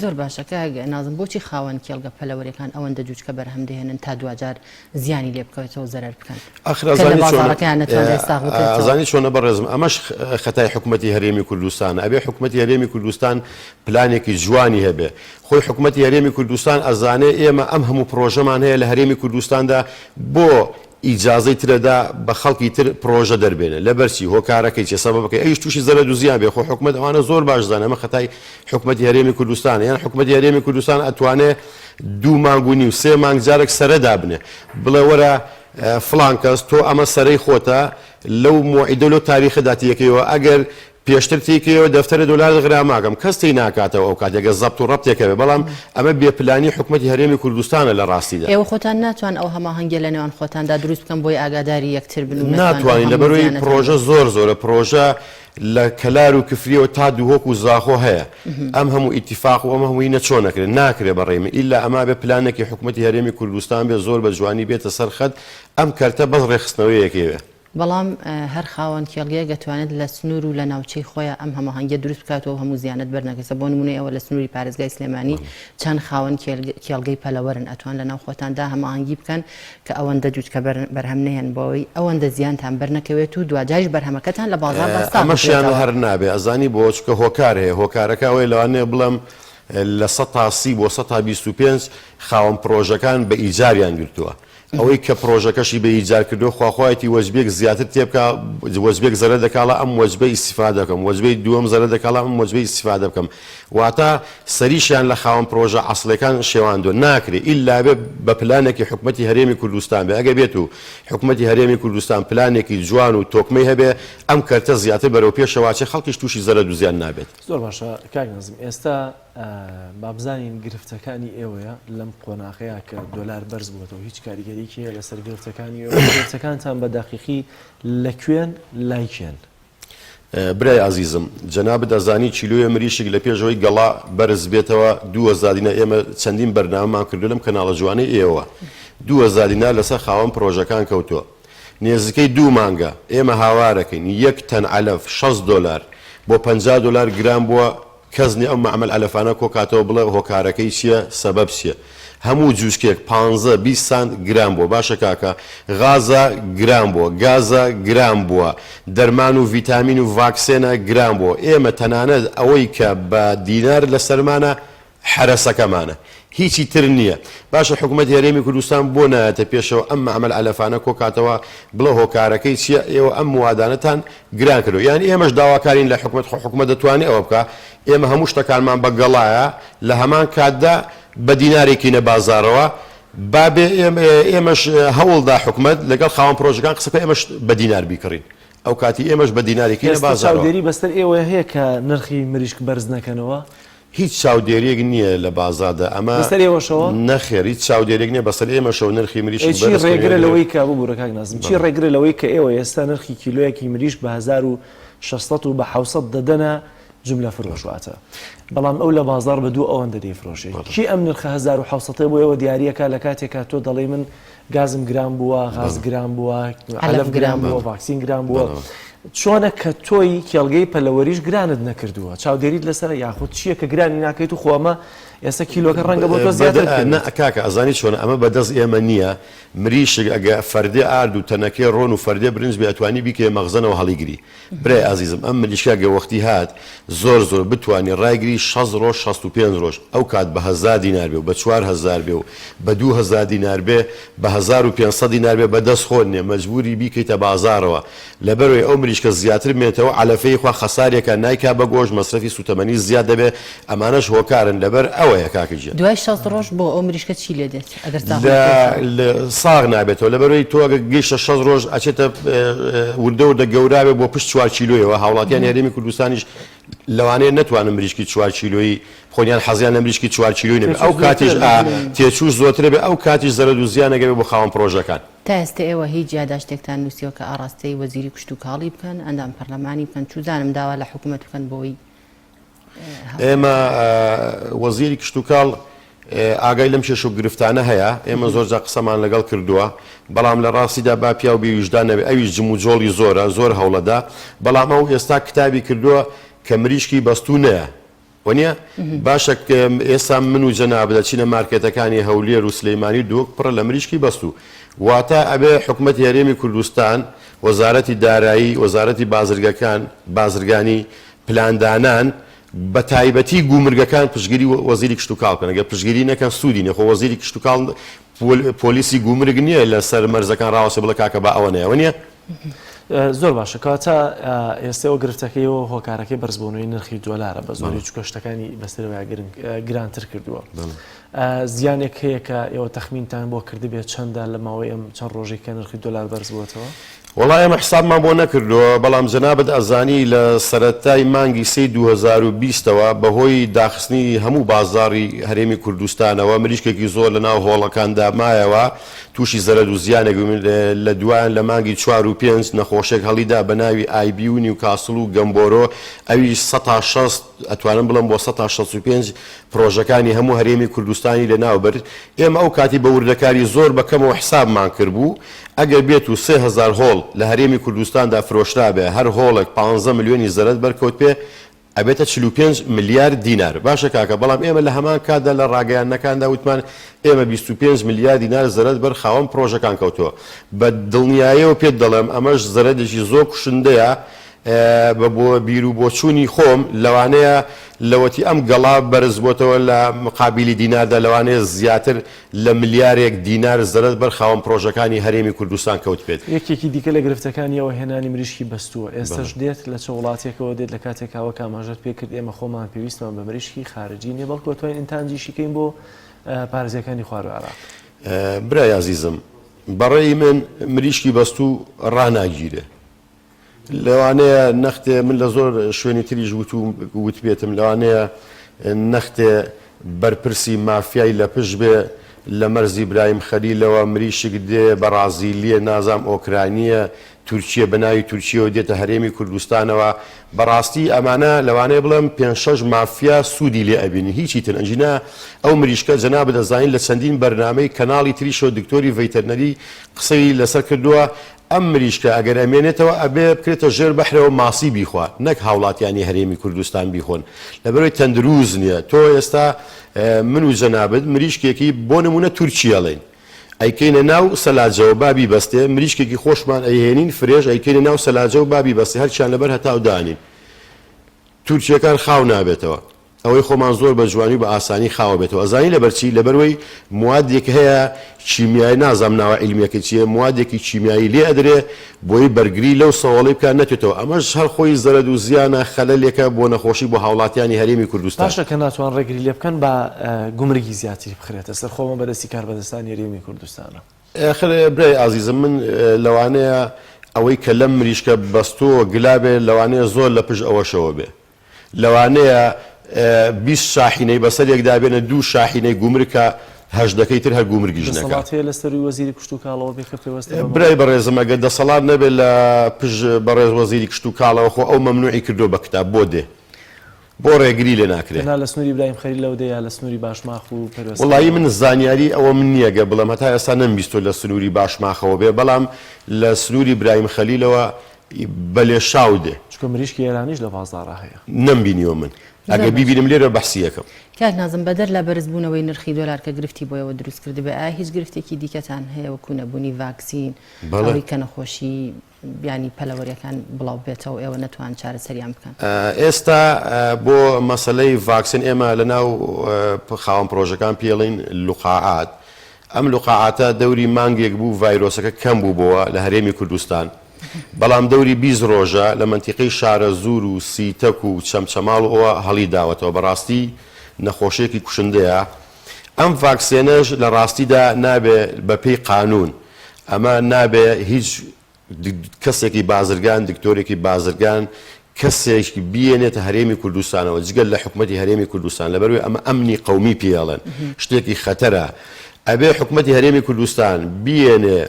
A: زۆر باشە کاک نازم بۆچی خاوەن کێڵگە پەلەوەریەکان ئەوەندە جوچکە بەرهەم دەهێنن تا دواجار زیانی لێ بکەوێتەوە و زەرەر بکەن
N: ئاخر
A: کە لە
N: ئەزانی چۆنە
A: بازاڕەکەیان نەتوانرێت ساغ بکرێتەوە؟
N: ئەزانی چۆنە بەڕێزم ئەمەش خەتای حکومەتی هەرێمی کوردستانە ئەبێ حکومەتی هەرێمی کوردستان پلانێکی جوانی هەبێ خۆی حکومەتی هەرێمی کوردستان ئەزانێ ئێمە ئەم هەموو پرۆژەمان هەیە لە هەرێمی کوردستاندا بۆ ئیجازەی ترەدا بە خەڵکی تر پرۆژە دەربێنێ لەبەرچی هۆکارەکەی چیە سەبەبەکەی ئەویش توشی زەرەد و زیان بێ خۆ حکومەت ئەوانە زۆر باش زانێ ئەمە خەتای حکومەتی هەرێمی کوردستانە یان حکومەتی هەرێمی کوردستان ئەتوانێ دوو مانگ و نیو سێ مانگ جارێک سەرە دابنێ بڵێ وەرە فڵان کەس تۆ ئەمە سەرەی خۆتە لەو مۆعیدە لەو تاریخەدا تێکەیەوە ئەگەر پێشتر تێیکەیەوە دەفتەرە دۆلارت غراماکەم کەس تێی ناکاتەوە ئەو کاتێک گەر زەبت و ڕەبتێک هەبێ بەڵام ئەمە بێ پلانی حکومەتی هەرێمی کوردستانە لە ڕاستیدا.
A: ئێوە خۆتان ناتوان ئەو هەماهەنگیە لە نێوان خۆتاندا دروست بکەن بۆی ئاگاداری یەکتر بن و نەتوان ئەو
N: ناتوانین
A: هەموو
N: لەبەرئەوەی
A: زیانەتان
N: پڕۆژە زۆر زۆرە پڕۆژە لە کەلار و کفریەوە تا دهۆک و زاخۆ هەیە ئەم هەموو ئیتیفاق و ئەم هەمووینە چۆن ئەکرێ ناکرێ بەڕێی من ئیلا ئەمە ئەبێ پلانێکی حکومەتی هەرێمی کوردستان بێ زۆر بە جوانی بێتە سەر خەت ئەم کەرتە بەس ڕێکخستنەوەیەکەی بێ.
A: بەڵام هەر خاوەن کێڵگەیەک ئەتوانێت لە سنوور و لە ناوچەی خۆیا ئەم هەماهەنگیە دروست بکات و ئەو هەموو زیانەت بەرنەکەوێت بۆ نموونە ئێوە لە سنووری پارێزگای سلێمانی چەند خاوەن کێڵگەی پەلەوەرن ئەتوان لە ناو خۆتاندا هەماهەنگی بکەن کە ئەوەندە جووتکە بەرهەم نەهێن بۆی ئەوەندە زیانتان بەرنەکەوێت و دواجاریش بەرهەمەکەتان لە بازاڕدا ساغ
N: ئەمەشیان
A: بکرێتەوە.
N: هەر نابێ ئەزانی بۆ چونکە هۆکار هەیە هۆکارەکە ئەوەیە لەوانەیە بڵێم 30% بۆ 25% خاوەن پڕۆژەکان بە ئیجاریان گرتووە ئەوەی کە پڕۆژەکەشی بە ئیجار کردووە خواخوایەتی وەجبێک زیاتر تێبکا وەجبێک زەرەر دەکاڵا ئەم وەجبە ئیستیفادە بکەم وەجبەی دووەم زەرەر دەکاڵا ئەم وەجبەی ئیستیفادە بکەم واتە سەریشیان لە خاوەن پڕۆژە عەسڵیەکان شێواندووە ناکرێ ئیلا بێ بە پلانێکی حکومەتی هەرێمی کوردستان بێ ئەگەر بێت و حکومەتی هەرێمی کوردستان پلانێکی جوان و تۆکمەی هەبێ ئەم کەرتە زیاتر بەرەو پێشەوە ئەچێ خەڵکیش تووشی زەرەد و زیان نابێت.
B: زۆر باشە کاک نازم ئێستا با بزانین گرفتەکانی ئێوەیە لەم قۆناغەیە کە دۆلار بەرز بووەتەوە هیچ کاریگەریی هەیە لەسەر گرفتەکانی ئێوە گرفتەکانتان بە دەقیقی لە کوێن لای کێن؟
N: برای ئازیزم جەنابت ئەزانی کیلۆیە مریشک لە پێش ئەوەی گەڵا بەرز بێتەوە 2000 دینار ئێمە چەندین بەرنامەمان کردو لەم کەناڵە جوانەی ئێوە 2000 دینار لەسەر خاوەن پرۆژەکان کەوتووە نێزیکەی دوو مانگە ئێمە هاوارەکەین یەک تەن عەلەف 60 دۆلار بۆ 50 دۆلار گران بووە کەس نیە ئەو مەعمەل عەلەفانە کۆکاتەوە بڵێ هۆکارەکەی چیە سەبەب چیە هەموو جوجکێک پانزە 20 سانت گران بووە باشە کاکە غازە گران بووە گازە گران بووە دەرمان و ڤیتامین و ڤاکسێنە گران بووە ئێمە تەنانەت ئەوەی کە بە دینار لەسەرمانە حەرەسەکەمانە هیچی تر نیە باشە حکومەتی هەرێمی کوردستان بۆ نایەتە پێشەوە ئەم مەعمەل عەلەفانە کۆکاتەوە بڵێ هۆکارەکەی چیە ئێوە ئەم موادانەتان گران کردوە یان ئێمەش داواکارین لە حکومەت خۆ حکومەت دەتوانێ ئەوە بکا ئێمە هەموو شتەکانمان بە گەڵایە لە هەمان کاتدا بە دینارێکینە بازاڕەوە با بێ ئێمەش هەوڵدا حکومەت لەگەڵ خاوەن پرۆژەکان قسە بکا ئێمەش بە دینار بیکڕین ئەو کاتی ئێمەش بە دینارێکینە
B: ئێستا
N: بازاڕەوە.
B: چاودێری بەسەر ئێوە هەیە کە نرخی مریشک بەرز نەکەنەوە؟
N: هیچ چاودێریەک نیە لە بازادا ئەمە.
B: بەسەر ئێوەشەوە؟
N: نەخێر هیچ چاودێریەک نیە بەسەر ئێمەشەوە نرخی مریشک
B: ئەی چی
N: بەرز
B: ڕێگرە
N: کەنەوە.
B: لەوەی کە ببورە کاک نازم چی
N: بەڵێ.
B: ڕێگرە لەوەی کە ئێوە ئێستا نرخی کیلۆیەکی مریشک بە 1600 و بە 700 دەدەنە جوملە فرۆش واتە بەڵام ئەو لە بازاڕ بە دوو ئەوەندە دەیفرۆشێ کێ ئەم نرخە 1700 بۆ ئێوە دیاریەکە لە کاتێکا تۆ دەڵێی من گازم گران بووە غاز گران بووە عەلەف گران بووە ڤاکسین گران بووە چۆنە کە تۆی کێڵگەی پەلەوەریش گرانت نەکردووە چاودێریت لەسەر یاخود چییە کە گرانی ناکەیت و خۆ ئەمە ئێستا کیلۆکە ڕەنگە بۆ تۆ زیاتر
N: نا کاکە ئەزانی چۆنە ئەمە بەدەست ئێمە نییە مریشک ئەگە فەردێ ئارد و تەنەکەی ڕۆن و فەردێ برنج بێ ئەتوانی بیکەیە مەخزەنەوە هەڵیگری برای ئازیزم ئەم مریشکە گەر وەختی هات زۆر زۆر بتوانی ڕایگری شەست ڕۆژ 65 ڕۆژ ئەو کات بە هەزار دینار بێ و بە 4000 بێ و بە 2000 دینار بێ بە 1500 دینار بێ بە دەست خۆت نیە مەجبوری بیکەیتە بازاڕەوە لەبەرئەوەی ئەو مریشکە زیاتر بمێنێتەوە عەلەفەی خوا خەسارێکە نایکا بە گۆشت مەسرەفی سوتەمەنی زیاد دەبێ ئەمانەش هۆکارن لەبەر ئەوەیە کاکە گیان.
A: دوای 60 ڕۆژ بۆ ئەو مریشکە چی لێ دێت؟ ئەگەر ساغ
N: لە
A: نەبێتەوە؟
N: ساغ نابێتەوە لەبەرئەوەی تۆ ئەگەر گەیشتە 60 ڕۆژ ئەچێتە وردە وردە گەورابێ بۆ پشت چوار کیلۆیەوە هاوڵاتیانی هەرێمی کوردستانیش لەوانەیە نەتوانن مریشکی چوار کیلۆیی بخۆن یان حەزیان لە مریشکی چوار کیلۆی نەبێ ئەو کاتیش ئا تێچووش زۆرترە بێ ئەو کاتیش زەرەد و زیان ئەگەبێ بۆ خاوەن پڕۆژەکان.
A: تا ئێستە ئێوە هیچ یاداشتێکتان نووسیوە کە ئاڕاستەی وەزیری کشتوکاڵی بکەن، ئەندام پەرلەمانی بکەن، چوزانم داوا لە حکوومەت بکەن بۆی
N: ئێمە وەزیری کشتوکاڵ ئاگای لەم کێشە و گرفتانە هەیە، ئێمە زۆر جار قسەمان لەگەڵ کردووە، بەڵام لە ڕاستیدا با پیاو بێ ویژدان نەبێ، ئەویش جموجۆڵی زۆرە، زۆر هەوڵەدا، بەڵام ئەو ئێستا کتابی کردووە کە مریشکی بەستوو نەیە، وەنیە؟ باشە ئێستا من و جەنابت دەچینە مارکێتەکانی هەولێر و سلەیمانی و دهۆک پڕە لە مریشکی بەستوو، واتە ئەبێ حکومەتی هەرێمی کوردستان، وەزارەتی دارایی، وەزارەتی بازرگەکان، بازرگانی، پلاندانان، بە تایبەتی گومرگەکان پشتگیری وەزیری کشتوکاڵ بکەن، گەر پشتگیری نەکەن سوودی نیە، خۆ وەزیری کشتوکاڵ پۆلیسی گومرگ نیە لە سەر مەرزەکان ڕاوەستێ بڵێ کاکە با ئەوە نەیە، وەنیە؟
B: زۆر باشە کەواتە ئێستا ئەوە گرفتەکەی و هۆکارەکەی بەرزبوونەوەی نرخی دۆلارە بە زۆری چونکە شتەکانی بەسەرەوە گرانتر کردووە. زیانێک هەیە کە ئێوە تەخمینتان بۆ کردبێت چەندە لە ماوەی ئەم چەند ڕۆژەی کە نرخی دۆلار بەرز بووەتەوە؟
N: وەڵا ئێمە حسابمان بۆ نەکردووە، بەڵام جەنابت ئەزانی لە سەرەتای مانگی سێی 2020 ەوە بەهۆی داخستنی هەموو بازاڕی هەرێمی کوردستانەوە مریشکێکی زۆر لەناو هۆڵەکاندا مایەوە تووشی زەرەد و زیانێک بووین، لە دوایان لە مانگی چوار و پێنج نەخۆشێک هەڵیدا بە ناوی ئایبی و نیوکاسڵ و گەمبۆرۆ ئەویش سەتا 60 ئەتوانم بڵێم بۆ سەتا 65 پرۆژەکانی هەموو هەرێمی کوردستانی لەناو برد، ئێمە ئەو کاتی بە وردەکاری زۆر بە کەمەوە حسابمان کردبوو، ئەگەر بێت و 3000 هۆڵ لە هەرێمی کوردستاندا فرۆشرابێ هەر هۆڵێک پانزە ملیۆنی زەرەد بەرکەوتبێ ئەبێتە 45 ملیار دینار، باشە کاکە بەڵام ئێمە لە هەمان کاتدا لە ڕاگەیاندنەکاندا وتمان ئێمە 25 ملیار دینار زەرەد بەر خاوەن پرۆژەکان کەوتووە، بە دڵنیایەوە پێت دەڵێم ئەمەش زەرەدێکی زۆر کوشندەیە، بە بۆ بیر و بۆچوونی خۆم لەوانەیە لەوەتی ئەم گەڵا بەرز بۆتەوە لە مقابیلی دیناردا لەوانەیە زیاتر لە ملیارێک دینار زەرەد بەر خاوەن پرۆژەکانی هەرێمی کوردستان کەوتبێت.
B: یەکێکی دیکە لە گرفتەکانی ئەوە هێنانی مریشکی بەستووە، ئێستەش دێت لە چ وڵاتێکەوە دێت لە کاتێکا وەک ئاماژەت پێ کرد ئێمە خۆمان پێویستمان بە مریشکی خارجی نییە بەڵکو ئەتوانین ئینتانجیشی کەین بۆ پارێزگاکانی خواروو عێراق.
N: برای ئازیزم بەڕێی من مریشکی بەستوو ڕاناگیرێ لەوانەیە نەختێ من لە زۆر شوێنی تریش وتووم وتبێتم لەوانەیە نەختێ بەرپرسی مافیای لە پشت بێ لە مەرزی برایم خەلیلەوە مریشک دێ بەڕازیلیە نازام ئۆکرانیە تورکیە بە ناوی تورکیەوە دێتە هەرێمی کوردستانەوە بەڕاستی ئەمانە لەوانەیە بڵێم پێنج شەش مافیا سوودی لێ ئەبینن هیچی تر ئەنجینا ئەو مریشکە جەنابت ئەزانین لە چەندین بەرنامەی کەناڵی تریشەوە دکتۆری ڤەیتەرنەری قسەی لەسەر کردووە ئەم مریشکە ئەگەر ئەمێنێتەوە ئەبێ بکرێتە ژێر بەحرەوە ماسی بیخوا نەک هاوڵاتیانی هەرێمی کوردستان بیخۆن لەبەرئەوەی تەندروست نیە تۆ ئێستا من و جەنابت مریشکێکی بۆ نمونە تورکی ئەڵێین ئەیکەینە ناو سەلاجەوە با بیبەستێ مریشکێکی خۆشمان ئەیهێنین fresh ئەیکەینە ناو سەلاجەوە با بیبەستێ هەرچیان لەبەر هەتاو دانین تورکیەکان خاو نابێتەوە ئەوەی خۆمان زۆر بە جوانی و بە ئاسانی خاوە بێتەوە ئەزانی لەبەر چی لەبەروەی موادێک هەیە کیمیای نازام ناوە عیلمیەکەی چیە موادێکی کیمیایی لێ ئەدرێ بۆی بەرگری لەو سەوەڵەی بکا نەتوێتەوە ئەمەش هەر خۆی زەرەد و زیانە خەلەلێکە بۆ نەخۆشی بۆ هاوڵاتیانی هەرێمی کوردستان.
B: باشە کە ناتوان ڕێگری لێ بکەن با گومرگی زیاتری بخرێتە سەر خۆ ئەمە بەدەستی کاربەدەستانی هەرێمی کوردستانە.
N: ئاخر برای ئازیزم من لەوانەیە ئەوەی کە لەم مریشکە بەستۆوە گلابێ لەوانەیە زۆر لە پشت ئەوەشەوە بێ لەوانەیە 20 شاحینەی بەسەر یەکدا بێنە دوو شاحینەی گومرکە هەژدەکەی تر هەر گومرگیش نەکا.
B: دەسەڵات هەیە لە سەرووی وەزیری کشتوکاڵەوە بێ کە پەیوەستە بەمەوە؟
N: برای بەڕێزم ئەگەر دەسەڵات نەبێ لە پشت بەڕێز وەزیری کشتوکاڵەوە خۆ ئەو مەمنوعی کردووە بە کتاب بۆ دێ؟ بۆ ڕێگری لێ ناکرێ؟
B: تەنها لە سنووری برایم خەلیلەوە دێ یا لە سنووری باشماخ و پەروێزخانەوە؟
N: وەڵایی من زانیاری ئەوەم نییە گەر بڵێم هەتا ئێستا نەمبیستووە لە سنووری باشماخەوە بێ بەڵام لە سنووری برایم خەلیلەوە بە لێشاو دێ.
B: چونکە مریشکی ئێرانیش لە بازاڕا هەیە.
N: نەمبینیوە من. ئەگەر بیبینم لێرە بەحسی ئەکەم.
A: کاک نازم بەدەر لە بەرزبوونەوەی نرخی دۆلار کە گرفتی بۆ ئێوە دروست کردبێ ئایا هیچ گرفتێکی دیکەتان هەیە وەکو نەبوونی ڤاکسین
N: بەڵێ.
A: ئەوەی کە نەخۆشی یانی پەلەوەریەکان بڵاو بێتەوە ئێوە نەتوان چارەسەریان بکەن؟
N: ئێستا بۆ مەسەلەی ڤاکسین ئێمە لەناو خاوەن پرۆژەکان پێڵین لوقاعات ئەم لوقاعاتە دەوری مانگێک بوو ڤایرۆسەکە کەم بوو بۆوە لە هەرێمی کوردستان بەڵام دەوری 20 ڕۆژە لە مەنتیقەی شارەزوور و سیتەک و چەمچەماڵ و ئەوە هەڵی داوەتەوە بەڕاستی نەخۆشیەکی کوشندەیە ئەم ڤاکسێنەش لە ڕاستیدا نابێ بە پێی قانوون ئەمە نابێ هیچ کەسێکی بازرگان، دکتۆرێکی بازرگان کەسێک بیێنێتە هەرێمی کوردستانەوە جگە لە حکومەتی هەرێمی کوردستان لەبەروی ئەمە ئەمنی قەومی پێڵێن شتێکی خەتەرە ئەبێ حکومەتی هەرێمی کوردستان بیێنێ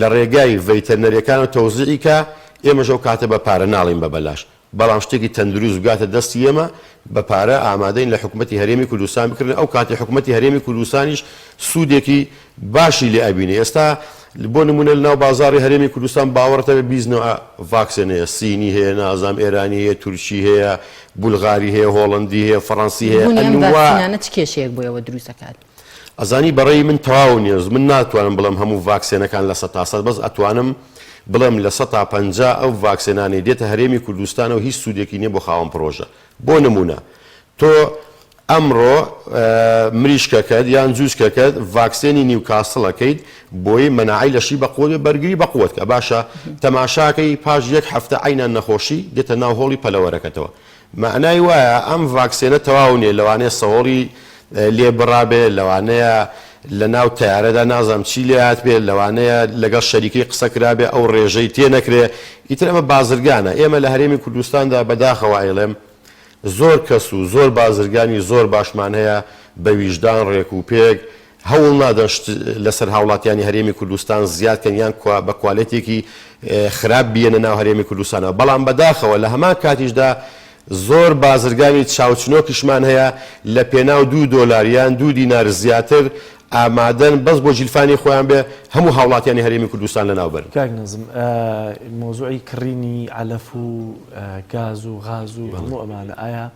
N: لە ڕێگای ڤەیتەرنەریەکانەوە تەوزیعی کا ئێمەش ئەو کاتە بە پارە ناڵێین بە بەلاش بەڵام شتێکی تەندروست بگاتە دەستی ئێمە بە پارە ئامادەین لە حکومەتی هەرێمی کوردستان بکڕین ئەو کاتی حکومەتی هەرێمی کوردستانیش سوودێکی باشی لێ ئەبینێ ئێستا بۆ نمونە لەناو بازاڕی هەرێمی کوردستان باوەڕت هەبێ 20 نەوع ڤاکسێن هەیە سینی هەیە نازام ئێرانی هەیە تورکی هەیە بولغاری هەیە هۆڵەندی هەیە فەڕەنسی هەیە
A: بوونی ئەم
N: ئەنوا
A: ڤاکسینانە چ کێشەیەک بۆ ئێوە دروست ئەکات؟
N: ئەزانی بەڕەی من تەواو نیە من ناتوانم بڵێم هەموو ڤاکسێنەکان 100% بەس ئەتوانم بڵێم 50% ئەو ڤاکسێنانەی دێتە هەرێمی کوردستانەوە هیچ سوودێکی نیە بۆ خاوەن پڕۆژە بۆ نمونە تۆ ئەمڕۆ مریشکەکەت یان جوجکەکەت ڤاکسێنی نیوکاسڵ ئەکەیت بۆی مەناعەی لەشی بەقوەت بێ بەرگری بەقوەت کە باشە تەماشاکەی پاش یەک هەفتە عەینەن نەخۆشی دێتە ناو هۆڵی پەلەوەرەکەتەوە مەعنای وایە ئەم ڤاکسێنە تەواو نیە لەوانەیە سەهۆڵی لێ بڕابێ لەوانەیە لە ناو تەیارەدا نازانم چی لێ هاتبێ لەوانەیە لەگەڵ شەریکەی قسە کرابێ ئەو ڕێژەی تێ نەکرێ ئیتر ئەمە بازرگانە ئێمە لە هەرێمی کوردستاندا بەداخەوە ئەیڵێم زۆر کەس و زۆر بازرگانی زۆر باشمان هەیە بە ویژدان ڕێک و پێک هەوڵ نادەن شت لەسەر هاوڵاتیانی هەرێمی کوردستان زیاد کەن یان بە کوالێتێکی خراپ بیەنە ناو هەرێمی کوردستانەوە بەڵام بەداخەوە لە هەمان کاتیشدا زۆر بازرگانی چاوچنۆکیشمان هەیە لە پێناو دوو دۆلار یان دوو دینار زیاتر ئامادەن بەس بۆ گیرفانی خۆیان بێ هەموو هاوڵاتیانی هەرێمی کوردستان لەناو بەرن.
B: کاک نازم مەوزوعی کڕینی عەلەف و گاز و غاز و هەموو ئەمانە ئایا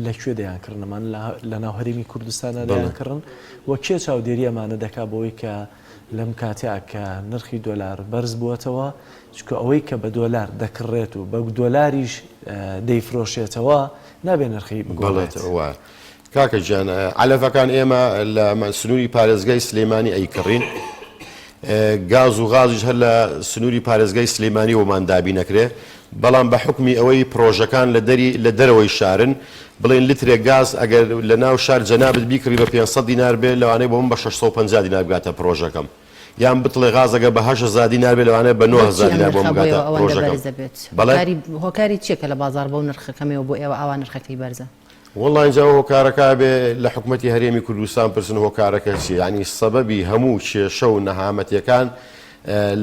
B: لە کوێ دەیانکڕن ئەمانە لە ناو هەرێمی کوردستانە دەیانکڕن و کێ چاودێری ئەمانە دەکا بۆی کە لەم کاتیا کە نرخی دۆلار بەرز بووەتەوە چکە ئەوەی کە بە دۆلار دەکڕێت و بە دۆلاریش دەیفرۆشێتەوە نابێ نرخی بگۆڕێت.
N: وایە کاکە گیان عەلەفەکان ئێمە لە سنووری پارێزگای سلێمانی ئەیکڕین گاز و غازیش هەر لە سنووری پارێزگای سلێمانی وەمان دابینەکرێ بەڵام بە حوکمی ئەوەی پڕۆژەکان لە دەری لە دەرەوەی شارن بڵێن لترێک گاز ئەگەر لە ناو شار جەنابت بیکڕی بە 500 دینار بێ لەوانەیە بۆ من بە 650 دینار بگاتە پڕۆژەکەم یان بتڵێ غاز ئەگەر بە 8000 دینار بێ لەوانەیە بە
A: بۆچی
N: 9000
A: ئەم
N: دینار بۆ
A: نرخە
N: من
A: بۆ
N: بگاتە
A: ئێوە ئەوەندە
N: پڕۆژەکەم
A: بەرز دەبێت؟
N: بەڵێ
A: هۆکاری هۆکاری چییە کە لە بازاڕ بەو نرخە کەمەیەوە بۆ ئێوە ئاوا نرخەکەی بەرزە؟
N: وەڵا ئینجا هۆکارەکە ئەبێ لە حکومەتی هەرێمی کوردستان پرسن هۆکارەکە چیە یانی سەبەبی هەموو کێشە و نەهامەتیەکان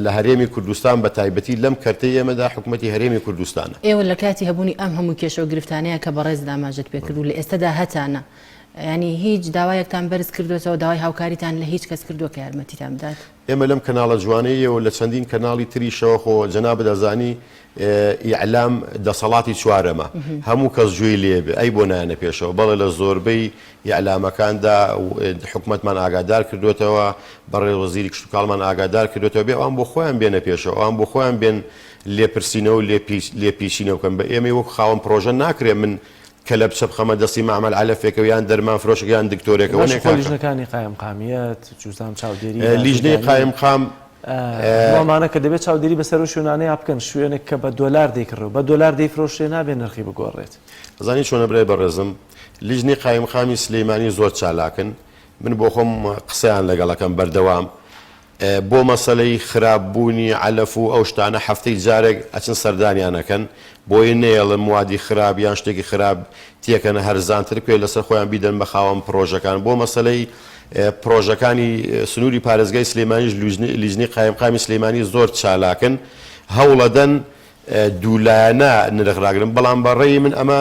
N: لە هەرێمی کوردستان بە تایبەتی لەم کەرتەی ئێمەدا حکومەتی هەرێمی کوردستانە.
A: ئێوە لە کاتی هەبوونی ئەم هەموو کێشە و گرفتانەیە کە بەڕێزت ئاماژەت پێ کرد و لە ئێستەدا هەتانە یانی هیچ داوایەکتان بەرز کردۆتەوە داوای هاوکاریتان لە هیچ کەس کردووە کە یارمەتیتان بدات؟
N: ئێمە لەم کەناڵە جوانەیەوە لە چەندین کەناڵی تریشەوە خۆ جەنابت ئەزانی ئیعلام دەسەڵاتی چوارەمە هەموو کەس گوێی لێ بێ ئەی بۆ نایەنە پێشەوە بەڵێ لە زۆربەی ئیعلامەکاندا حکومەتمان ئاگادار کردوێتەوە بەڕێز وەزیری کشتوکاڵمان ئاگادار کردوێتەوە بێ ئەوان بۆ خۆیان بێنە پێشەوە ئەوان بۆ خۆیان بێن لێپرسینەوە و لێپیچینەوە بکەن بە ئێمەی وەک خاوەن پڕۆژە ناکرێ من کەلەپچە بخەمە دەستی مەعمەل عەلەفێکەوە یان دەرمان فرۆشێک یان دکتۆرێکەوە
B: باشە
N: نێ
B: خۆ
N: کاکە.
B: لیژنەکانی قایمقامیەت جوزام چاودێری
N: لیژنەی
B: بازرگانی
N: قایمقام
B: هەموو ئەمانە کە دەبێت چاودێری بەسەر ئەو شوێنانەیا بکەن شوێنێک کە بە دۆلار دەیکڕێ و بە دۆلار دەیفرۆشرێ نابێ نرخی بگۆڕێت.
N: ئەزانی چۆنە برای بەڕێزم لیژنەی قایمقامی سلیمانی زۆر چالاکن من بۆخۆم قسەیان لەگەڵ ئەکەم بەردەوام بۆ مەسەلەی خراپ بوونی عەلەف و ئەو شتانە هەفتەی جارێک ئەچن سەردانیان ئەکەن بۆیە نەیەڵن موادی خراپ یان شتێکی خراپ تێکەن هەرزانتر بکەوێت لەسەر خۆیان بیدەن بە خاوەن پڕۆژەکان بۆ مەسەلەی پڕۆژەکانی سنووری پارێزگای سلێمانیش لیژنەی قایمقامی سلێمانی زۆر چالاکن هەوڵەدەن دوولایەنە نرخ ڕاگرن بەڵام بە ڕێی من ئەمە.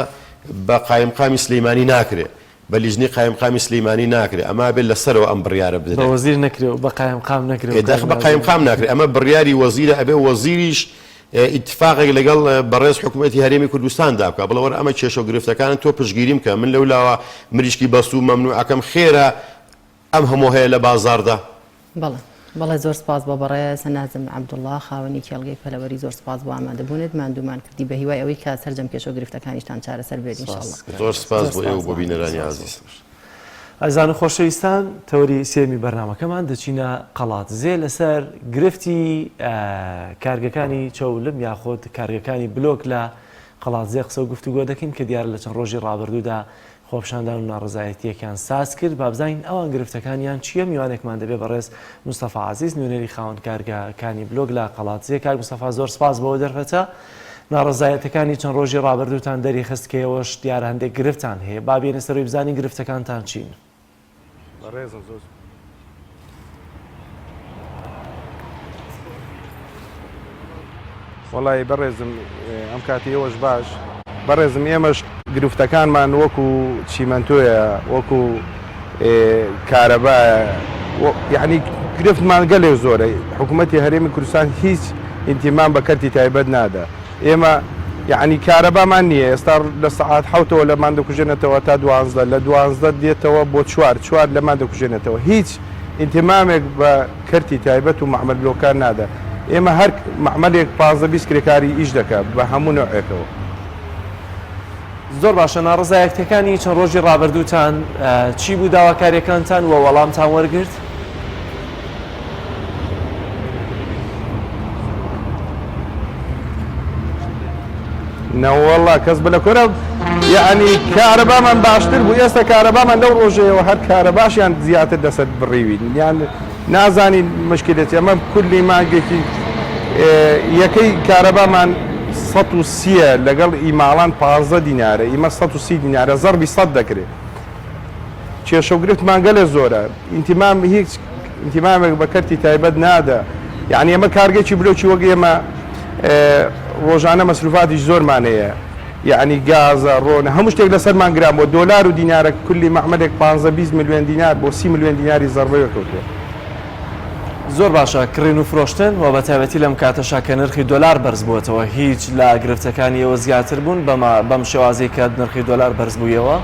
N: بە قایمقامی سلیمانی ناکرێ، بە لیژنەی قایمقامی سلیمانی ناکرێ، ئەمە ئەبێ لە سەرەوە ئەم بڕیارە بدرێ.
B: بە وەزیر نەکرێ و بە قایمقام نەکرێ و
N: ئێ داخ بە
B: کاک نازم.
N: قایمقام ناکرێ، ئەمە بڕیاری وەزیرە، ئەبێ وەزیریش ئیتفاقێک لەگەڵ بەڕێز حکوومەتی هەرێمی کوردستاندا بکا، بڵێ وەرە ئەمە کێشە و گرفتەکانن تۆ پشتگیریم کە، من لەولاوە مریشکی بەستوو مەمنووع ئەکەم، خێرە ئەم هەموو هەیە لە بازاڕدا.
A: بەڵێ بەڵێ زۆر سپاس بۆ بەڕێز نازم عەبدوڵا خاوەنی کێڵگەی پەلەوەری زۆر سپاس بۆ ئامادەبوونت ماندوومان کردی بە هیوای ئەوەی کە سەرجەم کێشەو گرفتەکانیشتان چارەسەر بێت ان شاء اللە.
N: زۆر سپاس بۆ ئێوە و بۆ بینەرانی ئازیز.
B: ئازیزان و خۆشەویستان تەوەری سێیەمی بەرنامەکەمان دەچینە قەڵادزێ لەسەر گرفتی کارگەکانی چەولم یاخود کارگەکانی بلۆک لە قەڵادزێ قسە و گفتوگۆ دەکەین کە دیارە لە چەند ڕۆژی ڕابردوودا خۆپیشاندان و ناڕەزایەتییەکیان ساز کرد، با بزانین ئەوان گرفتەکانیان چییە، میوانێکمان دەبێت بەڕێز مستەفا عەزیز نوێنەری خاوەن کارگەکانی بلۆک لە قەڵادزێ، کاک مستەفا زۆر سپاس بۆ دەرفەتە، ناڕەزایەتەکانی چەند ڕۆژی ڕابردووتان دەریخست کە ئێوەش دیارە هەندێک گرفتتان هەیە، با بێینە سەرەوەی بزانین گرفتەکانتان چین؟
H: بەڕێزم زۆر. وەڵی بەڕێزم ئەم کاتی ئێوەش باش بەڕێزم ئێمەش گرفتەکانمان وەکو چیمەنتۆیە وەکو کارەبا یعنی گرفتمان گەلێک زۆرە حکوومەتی هەرێمی کوردستان هیچ ئینتیمان بە کەرتی تایبەت نادا ئێمە یەعنی کارەبامان نییە ئێستا لە سەعات حەوتەوە لەمان دەکوژێنێتەوە تا دوانزدە لە دوانزدە دێتەوە بۆ چوار چوار لەمان دەکوژێنێتەوە هیچ ئینتیمامێک بە کەرتی تایبەت و مەعمەل بلۆکان نادا ئێمە هەر مەعمەلێک پازدە 20 کرێکاری ئیش دەکا بە هەموو نەوعێکەوە.
B: زۆر باشە ناڕەزایەکتیەکانی چەند ڕۆژی ڕابردووتان چی بوو داواکاریەکانتان وە وەڵامتان وەرگرت؟
H: نەوەڵا کەس بە لە کۆرە یعنی کارەبامان باشتر بوو ئێستا کارەبامان لەو ڕۆژەیەوە هەر کارەباشیان زیاتر لەسەر بڕیوین یان نازانین مشکلەتی ئەمە کولی مانگێکی یەکەی کارەبامان 130 لەگەڵ ئیماڵان 15 دینارە ئیمە 130 دینارە زەربی 100 دەکرێت کێشە و گرفتمان گەلێ زۆرە ئینتیمام هیچ ئینتیمامێک بە کەرتی تایبەت نادا یعنی ئێمە کارگەکی بلۆکی وەک ئێمە ڕۆژانە مەسروفاتیش زۆرمان هەیە یعنی گازە ڕۆنە هەموو شتێک لەسەرمان گران بۆ دۆلار و دینارە کولی مەعمەلێک 15 20 ملیۆن دینار بۆ 30 ملیۆن دیناری زەربەوێ کەوتووە.
B: زۆر باشە کڕین و فرۆشتن و بە تایبەتی لەم کاتەشا کە نرخی دۆلار بەرز بووەتەوە هیچ لە گرفتەکانی ئێوە زیاتر بوون بەمە بەم شێوازەی کە نرخی دۆلار بەرز بوویەوە؟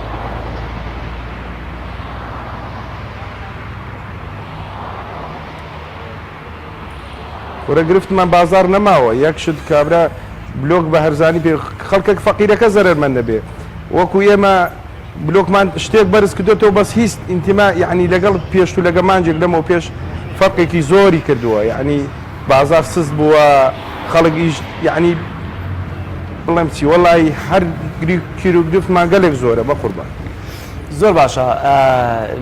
H: کورە گرفتمان بازاڕ نەماوە یەک شت کابرا بلۆک بە هەرزانی پێ خەڵکەک فەقیرەکە زەرەرمەند دەبێ وەکو ئێمە بلۆکمان شتێک بەرز کردۆتەوە بەس هیچ ئینتیما یعنی لەگەڵ پێشتو لەگە مانجێک لەمەو پێش فەرقێکی زۆری کردووە یعنی بازار سست بووە خەڵک ئیش یعنی بڵێم چی وەڵی هەر گیرو گرفتمان گەلێک زۆرە بەقوربان.
B: زۆر باشە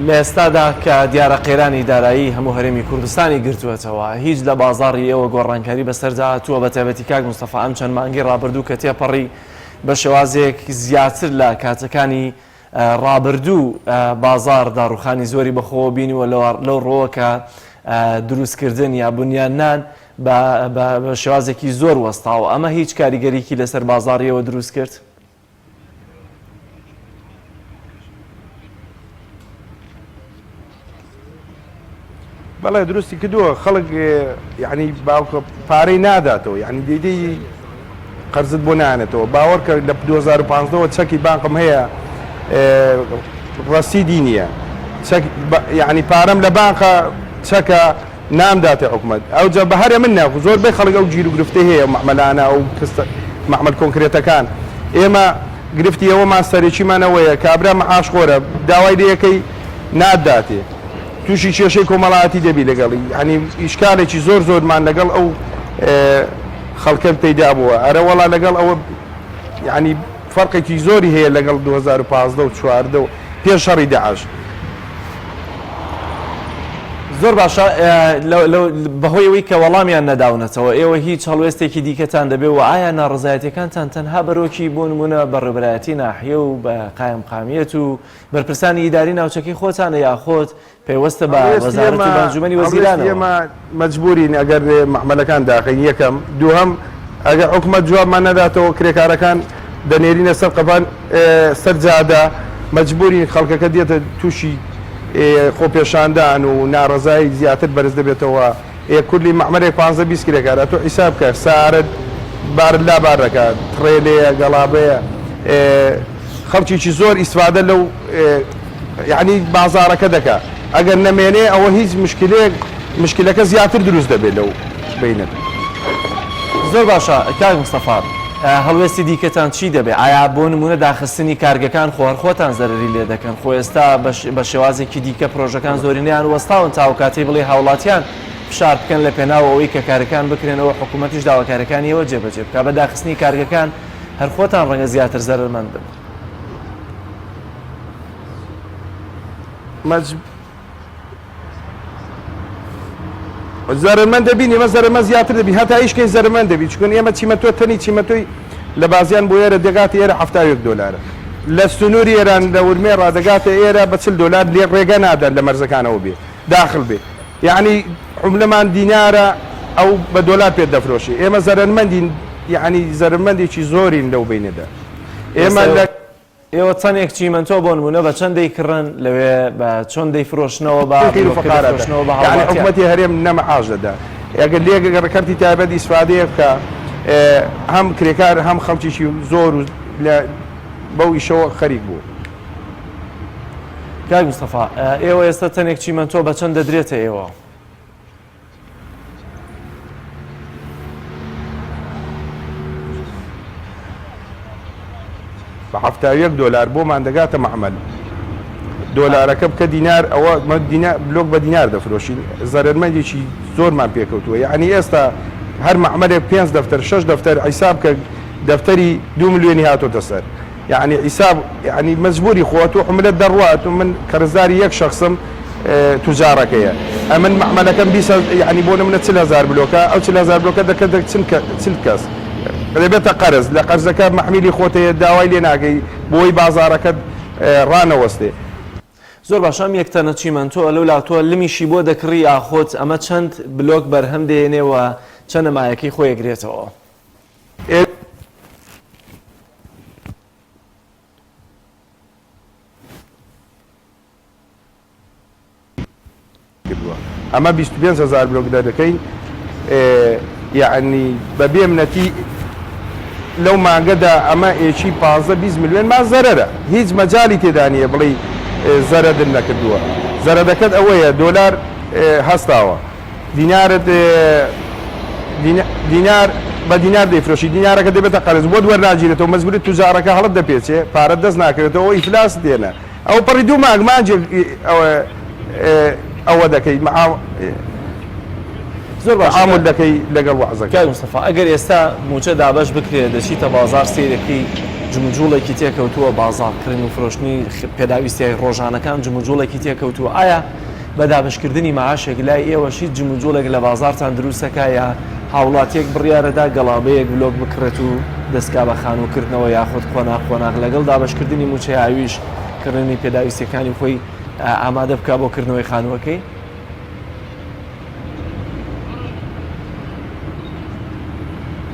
B: لە ئێستادا کە دیارە قەیرانی دارایی هەموو هەرێمی کوردستانی گرتووەتەوە هیچ لە بازاڕی ئێوە گۆڕانکاری بەسەردا هاتووە بە تایبەتی کاک مستەفا ئەم چەند مانگەی ڕابردوو کە تێپەڕی بە شێوازێک زیاتر لە کاتەکانی ڕابردوو بازاڕ داڕوخانی زۆری بەخۆوە بینیوە لەو ڕووە کە دروستکردن یا بنیاننان بە شێوازێکی زۆر وەستاوە ئەمە هیچ کاریگەریکی لەسەر بازاڕیەوە دروست کرد؟
H: بەڵێ دروستی کردووە خەڵک یعنی باوکە پارەی ناداتەوە یعنی دەیدەی قەرزت بۆ نانێتەوە باوەڕ کە لە 2015ەوە چەکی بانقم هەیە ڕەسیدی نییە چەک یعنی پارەم لە بانقە چەکە نامداتێ حکومەت ئەوجا بە هەرێ من نا زۆر بەی خەڵک ئەو گیر و گرفتەی هەیە ئەو مەعمەلانە ئەو کەسە مەعمەل کۆنکرێتەکان ئێمە گرفتی ئەوەمان سەرەکیمان ئەوەیە کابرا مەعاش خۆرە داوای لێ ئەکەی ناتداتێ تووشی کێشەی کۆمەڵایەتی دەبی لەگەڵی یعنی ئیشکالێکی زۆر زۆرمان لەگەڵ ئەو خەڵکە پەیدا بووە ئەرە وەڵا لەگەڵ ئەوە یعنی فەرقێکی زۆری هەیە لەگەڵ 2015 و 14 و پێش شەڕی داعش.
B: زۆر باشە بەهۆی ئەوەی کە وەڵامیان نەداونەتەوە ئێوە هیچ هەڵوێستێکی دیکەتان دەبێ و ئایا ناڕەزایەتیەکانتان تەنها بەرۆکی بۆ نمونە بەڕێوبەرایەتی ناحیە و بە قایمقامیەت و بەرپرسانی ئیداری ناوچەکەی خۆتانە یاخۆت پەیوەستە بە وەزارەت و بە ئەنجومەنی وەزیرانەوە؟
H: ئێمە مەجبورین ئەگەر مەعمەلەکان داخەین یەکەم، دووهەم ئەگەر حکومەت جوابمان نەداتەوە کرێکارەکان دەنێرینە سەر قەفان سەر جادە مەجبورین خەڵکەکە دێتە تووشی خۆپێشاندان و ناڕەزایی زیاتر بەرز دەبێتەوە ئێ کولی مەعمەلێک پانزە 20 کرێکار ئەتۆ حیساب کە سارت بارت لا بار دەکات تڕێلەیە گەڵابەیە خەڵکێکی زۆر ئیسفادە لەو یعنی بازاڕەکە دەکا ئەگەر نەمێنێ ئەوە هیچ مشکلەیەک مشکلەکە زیاتر دروست دەبێت لەو بینەدا.
B: زۆر باشە کاک مستەفا هەڵوێستی دیکەتان چی دەبێ؟ ئایا بۆ نموونە داخستنی کارگەکان خۆ هەر خۆتان زەرەری لێ دەکەن خۆ ئێستا بە شێوازێکی دیکە پرۆژەکان زۆرینەیان وەستاون تا ئەو کاتەی بڵێی هاوڵاتیان فشار بکەن لە پێناو ئەوەی کە کارەکان بکرێنەوە حکوومەتیش داواکاریەکانی ئێوە جێبەجێ بکا بە داخستنی کارگەکان هەر خۆتان ڕەنگە زیاتر زەرەرمەند بن.
H: زەرەرمەند دەبین ئێمە زەرەرمەند زیاتر دەبین هەتا ئیش کەین زەرەرمەند دەبین چونکە ئێمە چیمەنتۆ تەنی چیمەنتۆی لە بازیان بۆ ئێرە دەگاتە ئێرە 71 دۆلارە لە سنووری ئێران لە ورمێ ڕادەگاتە ئێرە بە 40 دۆلار لێ ڕێگە نادات لە مەرزەکانەوە بێ داخل بێ یعنی عوملەمان دینارە ئەو بە دۆلار پێت دەفرۆشێ ئێمە زەرەرمەندین یعنی زەرەرمەندێکی زۆرین لەو بینەدا ئێمە لە
B: ئێوە چەندێک چیمەنتۆ بۆ نموونە بە چەند دەیکڕن لەوێ بە چۆن دەیفرۆشنەوە بە
H: فەقیر و
B: بلۆکە
H: فەقارەتە
B: دەیفرۆشنەوە بە
H: یعنی
B: هاوڵاتیان؟
H: حکومەتی هەرێم نە مەعاش دەدا ئەگەر لێ گەڕ کەرتی تایبەت ئیسفادەیە بکا هەم کرێکار هەم خەڵکێکی زۆر و لە بەو ئیشەوە خەریک بوو.
B: کاک مستەفا ئێوە ئێستا تەنێک چیمەنتۆ بە چەند دەدرێتە ئێوە؟
H: بە 71 دۆلار بۆمان دەگاتە مەعمەل دۆلارەکە بکە دینار ئەوە بلۆک بە دینار دەفرۆشین زەرەرمەندێکی زۆرمان پێکەوتووە یعنی ئێستا هەر مەعمەلێک پێنج دەفتەر شەش دەفتەر حیساب کە دەفتەری دو ملیۆنی هاتۆتە سەر یەعنی حیساب یەعنی مەجبوری خۆ ئەتوو عوملەت دەڕوا ئەتوو من قەرزداری یەک شەخسم توجاڕەکەیە ئەمن مەعمەلەکەم 20 یەعنی بۆ نمونە 40 هەزار بلۆکە ئەو 40 هەزار بلۆکە دەکەتە چل کەس دەبێتە قەرز لە قەرزەکە مەحمیلی خۆت هەیە داوای لێ ناکەی بۆی بازاڕەکەت ڕانەوەستێ.
B: زۆر باشە ئەم یەک تەنە چیمەنتۆ لەولا تۆ لمیشی بۆ دەکڕی یاخود ئەمە چەند بلۆک بەرهەم دێنێ و چەنە مایەکەی خۆی ئەگرێتەوە؟
H: کردووە ئەمە 25 هەزار بلۆک دەردەکەین یەعنی بە بێ منەتی لەو مانگەدا ئەمە ئێکی 15 20 ملیۆنمان زەرەرە هیچ مەجالی تێدا نییە بڵێی زەرەدم نەکردووە زەرەدەکەت ئەوەیە دۆلار هەستاوە دینارت دینار بە دینار دەیفرۆشی دینارەکە دەبێتە قەرز بۆت وەرناگیرێتەوە مەجبوری توجارەکە هەڵت دەپێچێ پارەت دەست ناکەوێتەوە ئەوە ئیفلاست دێنە ئەو پەڕی دوو مانگ مانگێک ئەوە دەکەی
B: زۆر باش
H: تعامل دەکەی لەگەڵ وەعزەکە.
B: کاک مستەفا ئەگەر ئێستا مووچە دابەش بکرێت دەچیتە بازاڕ سەیرەکەی جموجوڵێکی تێکەوتووە بازاڕ کڕین و فرۆشتنی پێداویستیە ڕۆژانەکان جموجوڵێکی تێکەوتووە ئایا بە دابەشکردنی مەعاشێک لای ئێوەش هیچ جموجوڵێک لە بازاڕتان دروستەکا یا هاوڵاتیەک بڕیارەدا گەڵابەیەک بلۆک بکڕێت و دەستکا بە خانوو کردنەوە یاخود قۆناغ قۆناغ لەگەڵ دابەشکردنی موچەی ئاویش کڕینی پێداویستیەکانی خۆی ئامادە بکا بۆ کردنەوەی خانووەکەی؟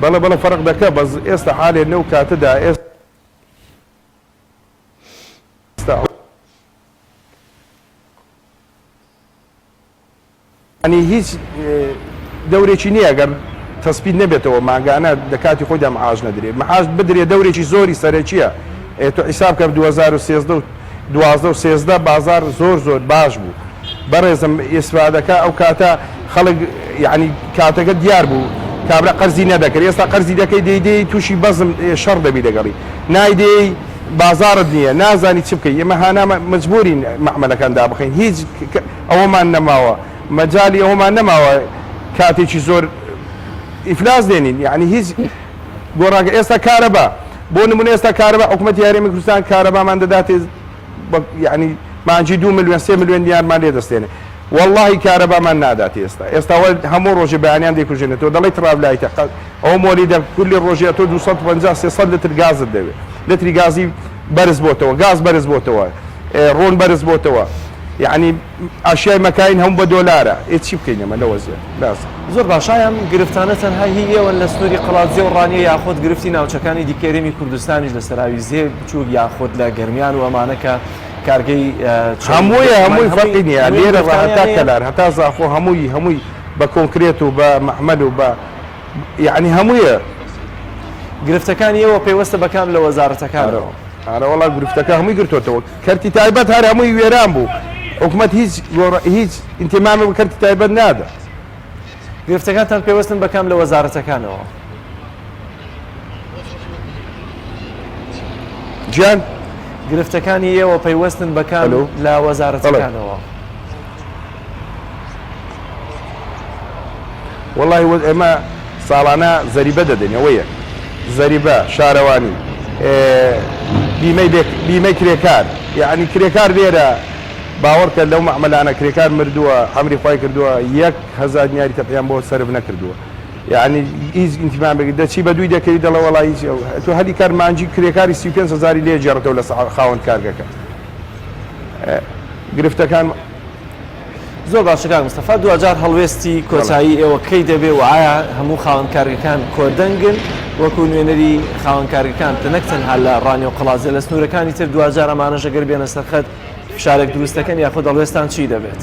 H: بەڵێ بەڵێ فەرق دەکا بەس ئێستا حالێ لەو کاتەدا ئێستا. یانی هیچ دەورێکی نییە گەر تەسپیت نەبێتەوە مانگانە لە کاتی خۆیدا معاش نەدرێ معاش بدرێ دەورێکی زۆری سەرەکیە ئێ تۆ حیساب کە 2013 و 12 و 13 بازار زۆر زۆر باش بوو بەڕێزم ئیسفادەکە ئەو کاتە خەڵک یعنی کاتەکە دیار بوو کابرا قەرزی نەدەکرد ئێستا قەرزی دەکەی دەیدەی تووشی بەزم شەڕ دەبی لەگەڵی نایدەی بازاڕت نییە نازانی چ بکەی ئێمە هانا مەجبورین مەعمەلەکان دابخەین هیچ ئەوەمان نەماوە مەجالی ئەوەمان نەماوە کاتێکی زۆر ئیفلاس دێنین یعنی هیچ گۆڕانکە ئێستا کارەبا بۆ نمونە ئێستا کارەبا حکوومەتی هەرێمی کوردستان کارەبامان دەداتێ یعنی مانگی دو ملیۆن سێ ملیۆن دینارمان لێ دەستێنێ وەڵاهی کارەبامان ناداتێ ئێستا ئێستا وە هەموو ڕۆژێ بەیانیان دەیکوژێنێتەوە دەڵێی تڕاڤلایتە قەت ئەوە مۆلیدە کولی ڕۆژێ ئەتۆ 250 300 لتر گازت دەوێ لتری گازی بەرز بۆتەوە گاز بەرز بۆتەوە ڕۆن بەرز بۆتەوە. یەعنی ئەشیای مەکاین هەموو بە دۆلارە ئێ چی بکەین ئێمە لەوە زیاتر نازانم.
B: زۆر باشە ئایا ئەم گرفتانە تەنها هی ئێوەن لە سنووری قەڵادزێ و ڕانیە یاخود گرفتی ناوچەکانی دیکەی هەرێمی کوردستانیش لە سەراوی زێ بچووک یاخود لە گەرمیان و ئەمانە کە کارگەی چەوری
H: هەمووی
B: بێگومان
H: هەمووی
B: هەمووی
H: فەرقی نییە
B: هەمووی ئەم
H: لێرە ڕا
B: گرفتانەیان
H: هەتا
B: هەیە؟
H: کەلار هەتا زاخۆ هەمووی هەمووی بە کۆنکرێت و بە مەحمەل و بە یەعنی هەموویە.
B: گرفتەکانی ئێوە پەیوەستە بە کام لە وەزارەتەکانەوە؟
H: ئارەوەڵا گرفتەکە هەمووی گرتۆتەوە کەرتی تایبەت هەر هەمووی وێران بوو حکومەت هیچ هیچ ئینتیمامی بە کەرتی تایبەت نادا.
B: گرفتەکانتان پەیوەستن بە کام لە وەزارەتەکانەوە؟
H: گیان؟
B: گرفتەکانی ئێوە پەیوەستن بە کام لە وەزارەتەکانەوە؟
H: وەڵاهی وەک ئێمە ساڵانە زەریبە دەدەین ئەوە یەک زەریبە شارەوانی بیمەی بێ بیمەی کرێکار یەعنی کرێکار لێرە باوەڕکە لەو مەعمەلانە کرێکار مردووە حەمری خوای کردووە 1000 دیناری تەپیان بۆ سەرف نەکردووە یەعنی هیچ ئینتیمامێک دەچی بە دووی دەکەوی دەڵێ وەڵا هیچ تۆ هەلی کار مانگی کرێکاری 35 هەزاری لێ گێڕێتەوە لە خاوەن کارگەکە گرفتەکان
B: زۆر باشە کاک مستەفا دواجار هەڵوێستی کۆتایی ئێوە کەی دەبێ و ئایا هەموو خاوەن کارگەکان کۆدەنگن وەکو نوێنەری خاوەن کارگەکان نەک تەنها لە ڕانیە و قەڵادزێ لە سنوورەکانی تر دواجار ئەمانەش ئەگەر بێنە سەرخەت فشارێک دروست دەکەن یاخود هەڵوێستان چی دەبێت؟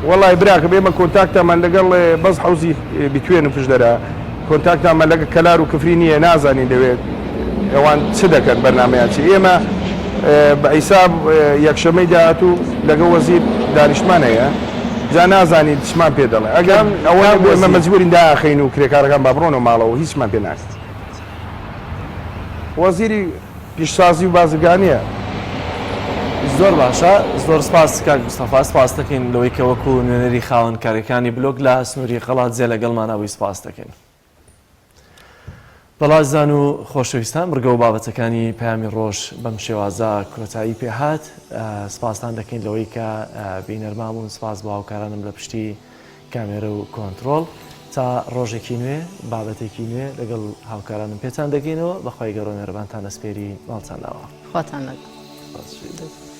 H: وەڵای براکەم ئێمە کۆنتاکتامان لەگەڵ بەس حەوزی بتوێن و پشدەرە کۆنتاکتامان لەگە کەلار و کفری نییە نازانین لەوێ ئەوان چ دەکەن بەرنامەیان چی ئێمە بە حیساب یەکشەمەی داهاتوو لەگە وەزیر دانیشتمان هەیە جا نازانین چمان پێ دەڵێ ئەگەر ئەوە ئێمە مەجبورین داخین و کرێکارەکان با بڕۆنەوە ماڵەوە هیچمان پێ ناکرێت وەزیری پیشسازی و بازرگانیە.
B: زۆر باشە زۆر سپاس کاک مستەفا سپاس دەکەین لەوەی کە وەکو نوێنەری خاوەن کارەکانی بلۆک لە سنووری قەڵادزێ لەگەڵمانا بووی سپاس دەکەین. بەڵازان و خۆشەویستان بڕگە و بابەتەکانی پەیامی ڕۆژ بەم شێوازە کۆتایی پێهات سپاستان دەکەین لەوەی کە بینەرمان بوون سپاس بۆ هاوکارانم لە پشتی کامێرە و کۆنتڕۆڵ. تا ڕۆژێکی نوێ، بابەتێکی نوێ لەگەڵ هاوکارانم پێتان دەگەینەوە، بە خوای گەورە مێهرەبانتان ئەسپێری ماڵتان لاوە.
A: خواتان لەگەڵ.
B: سپاس شەهید.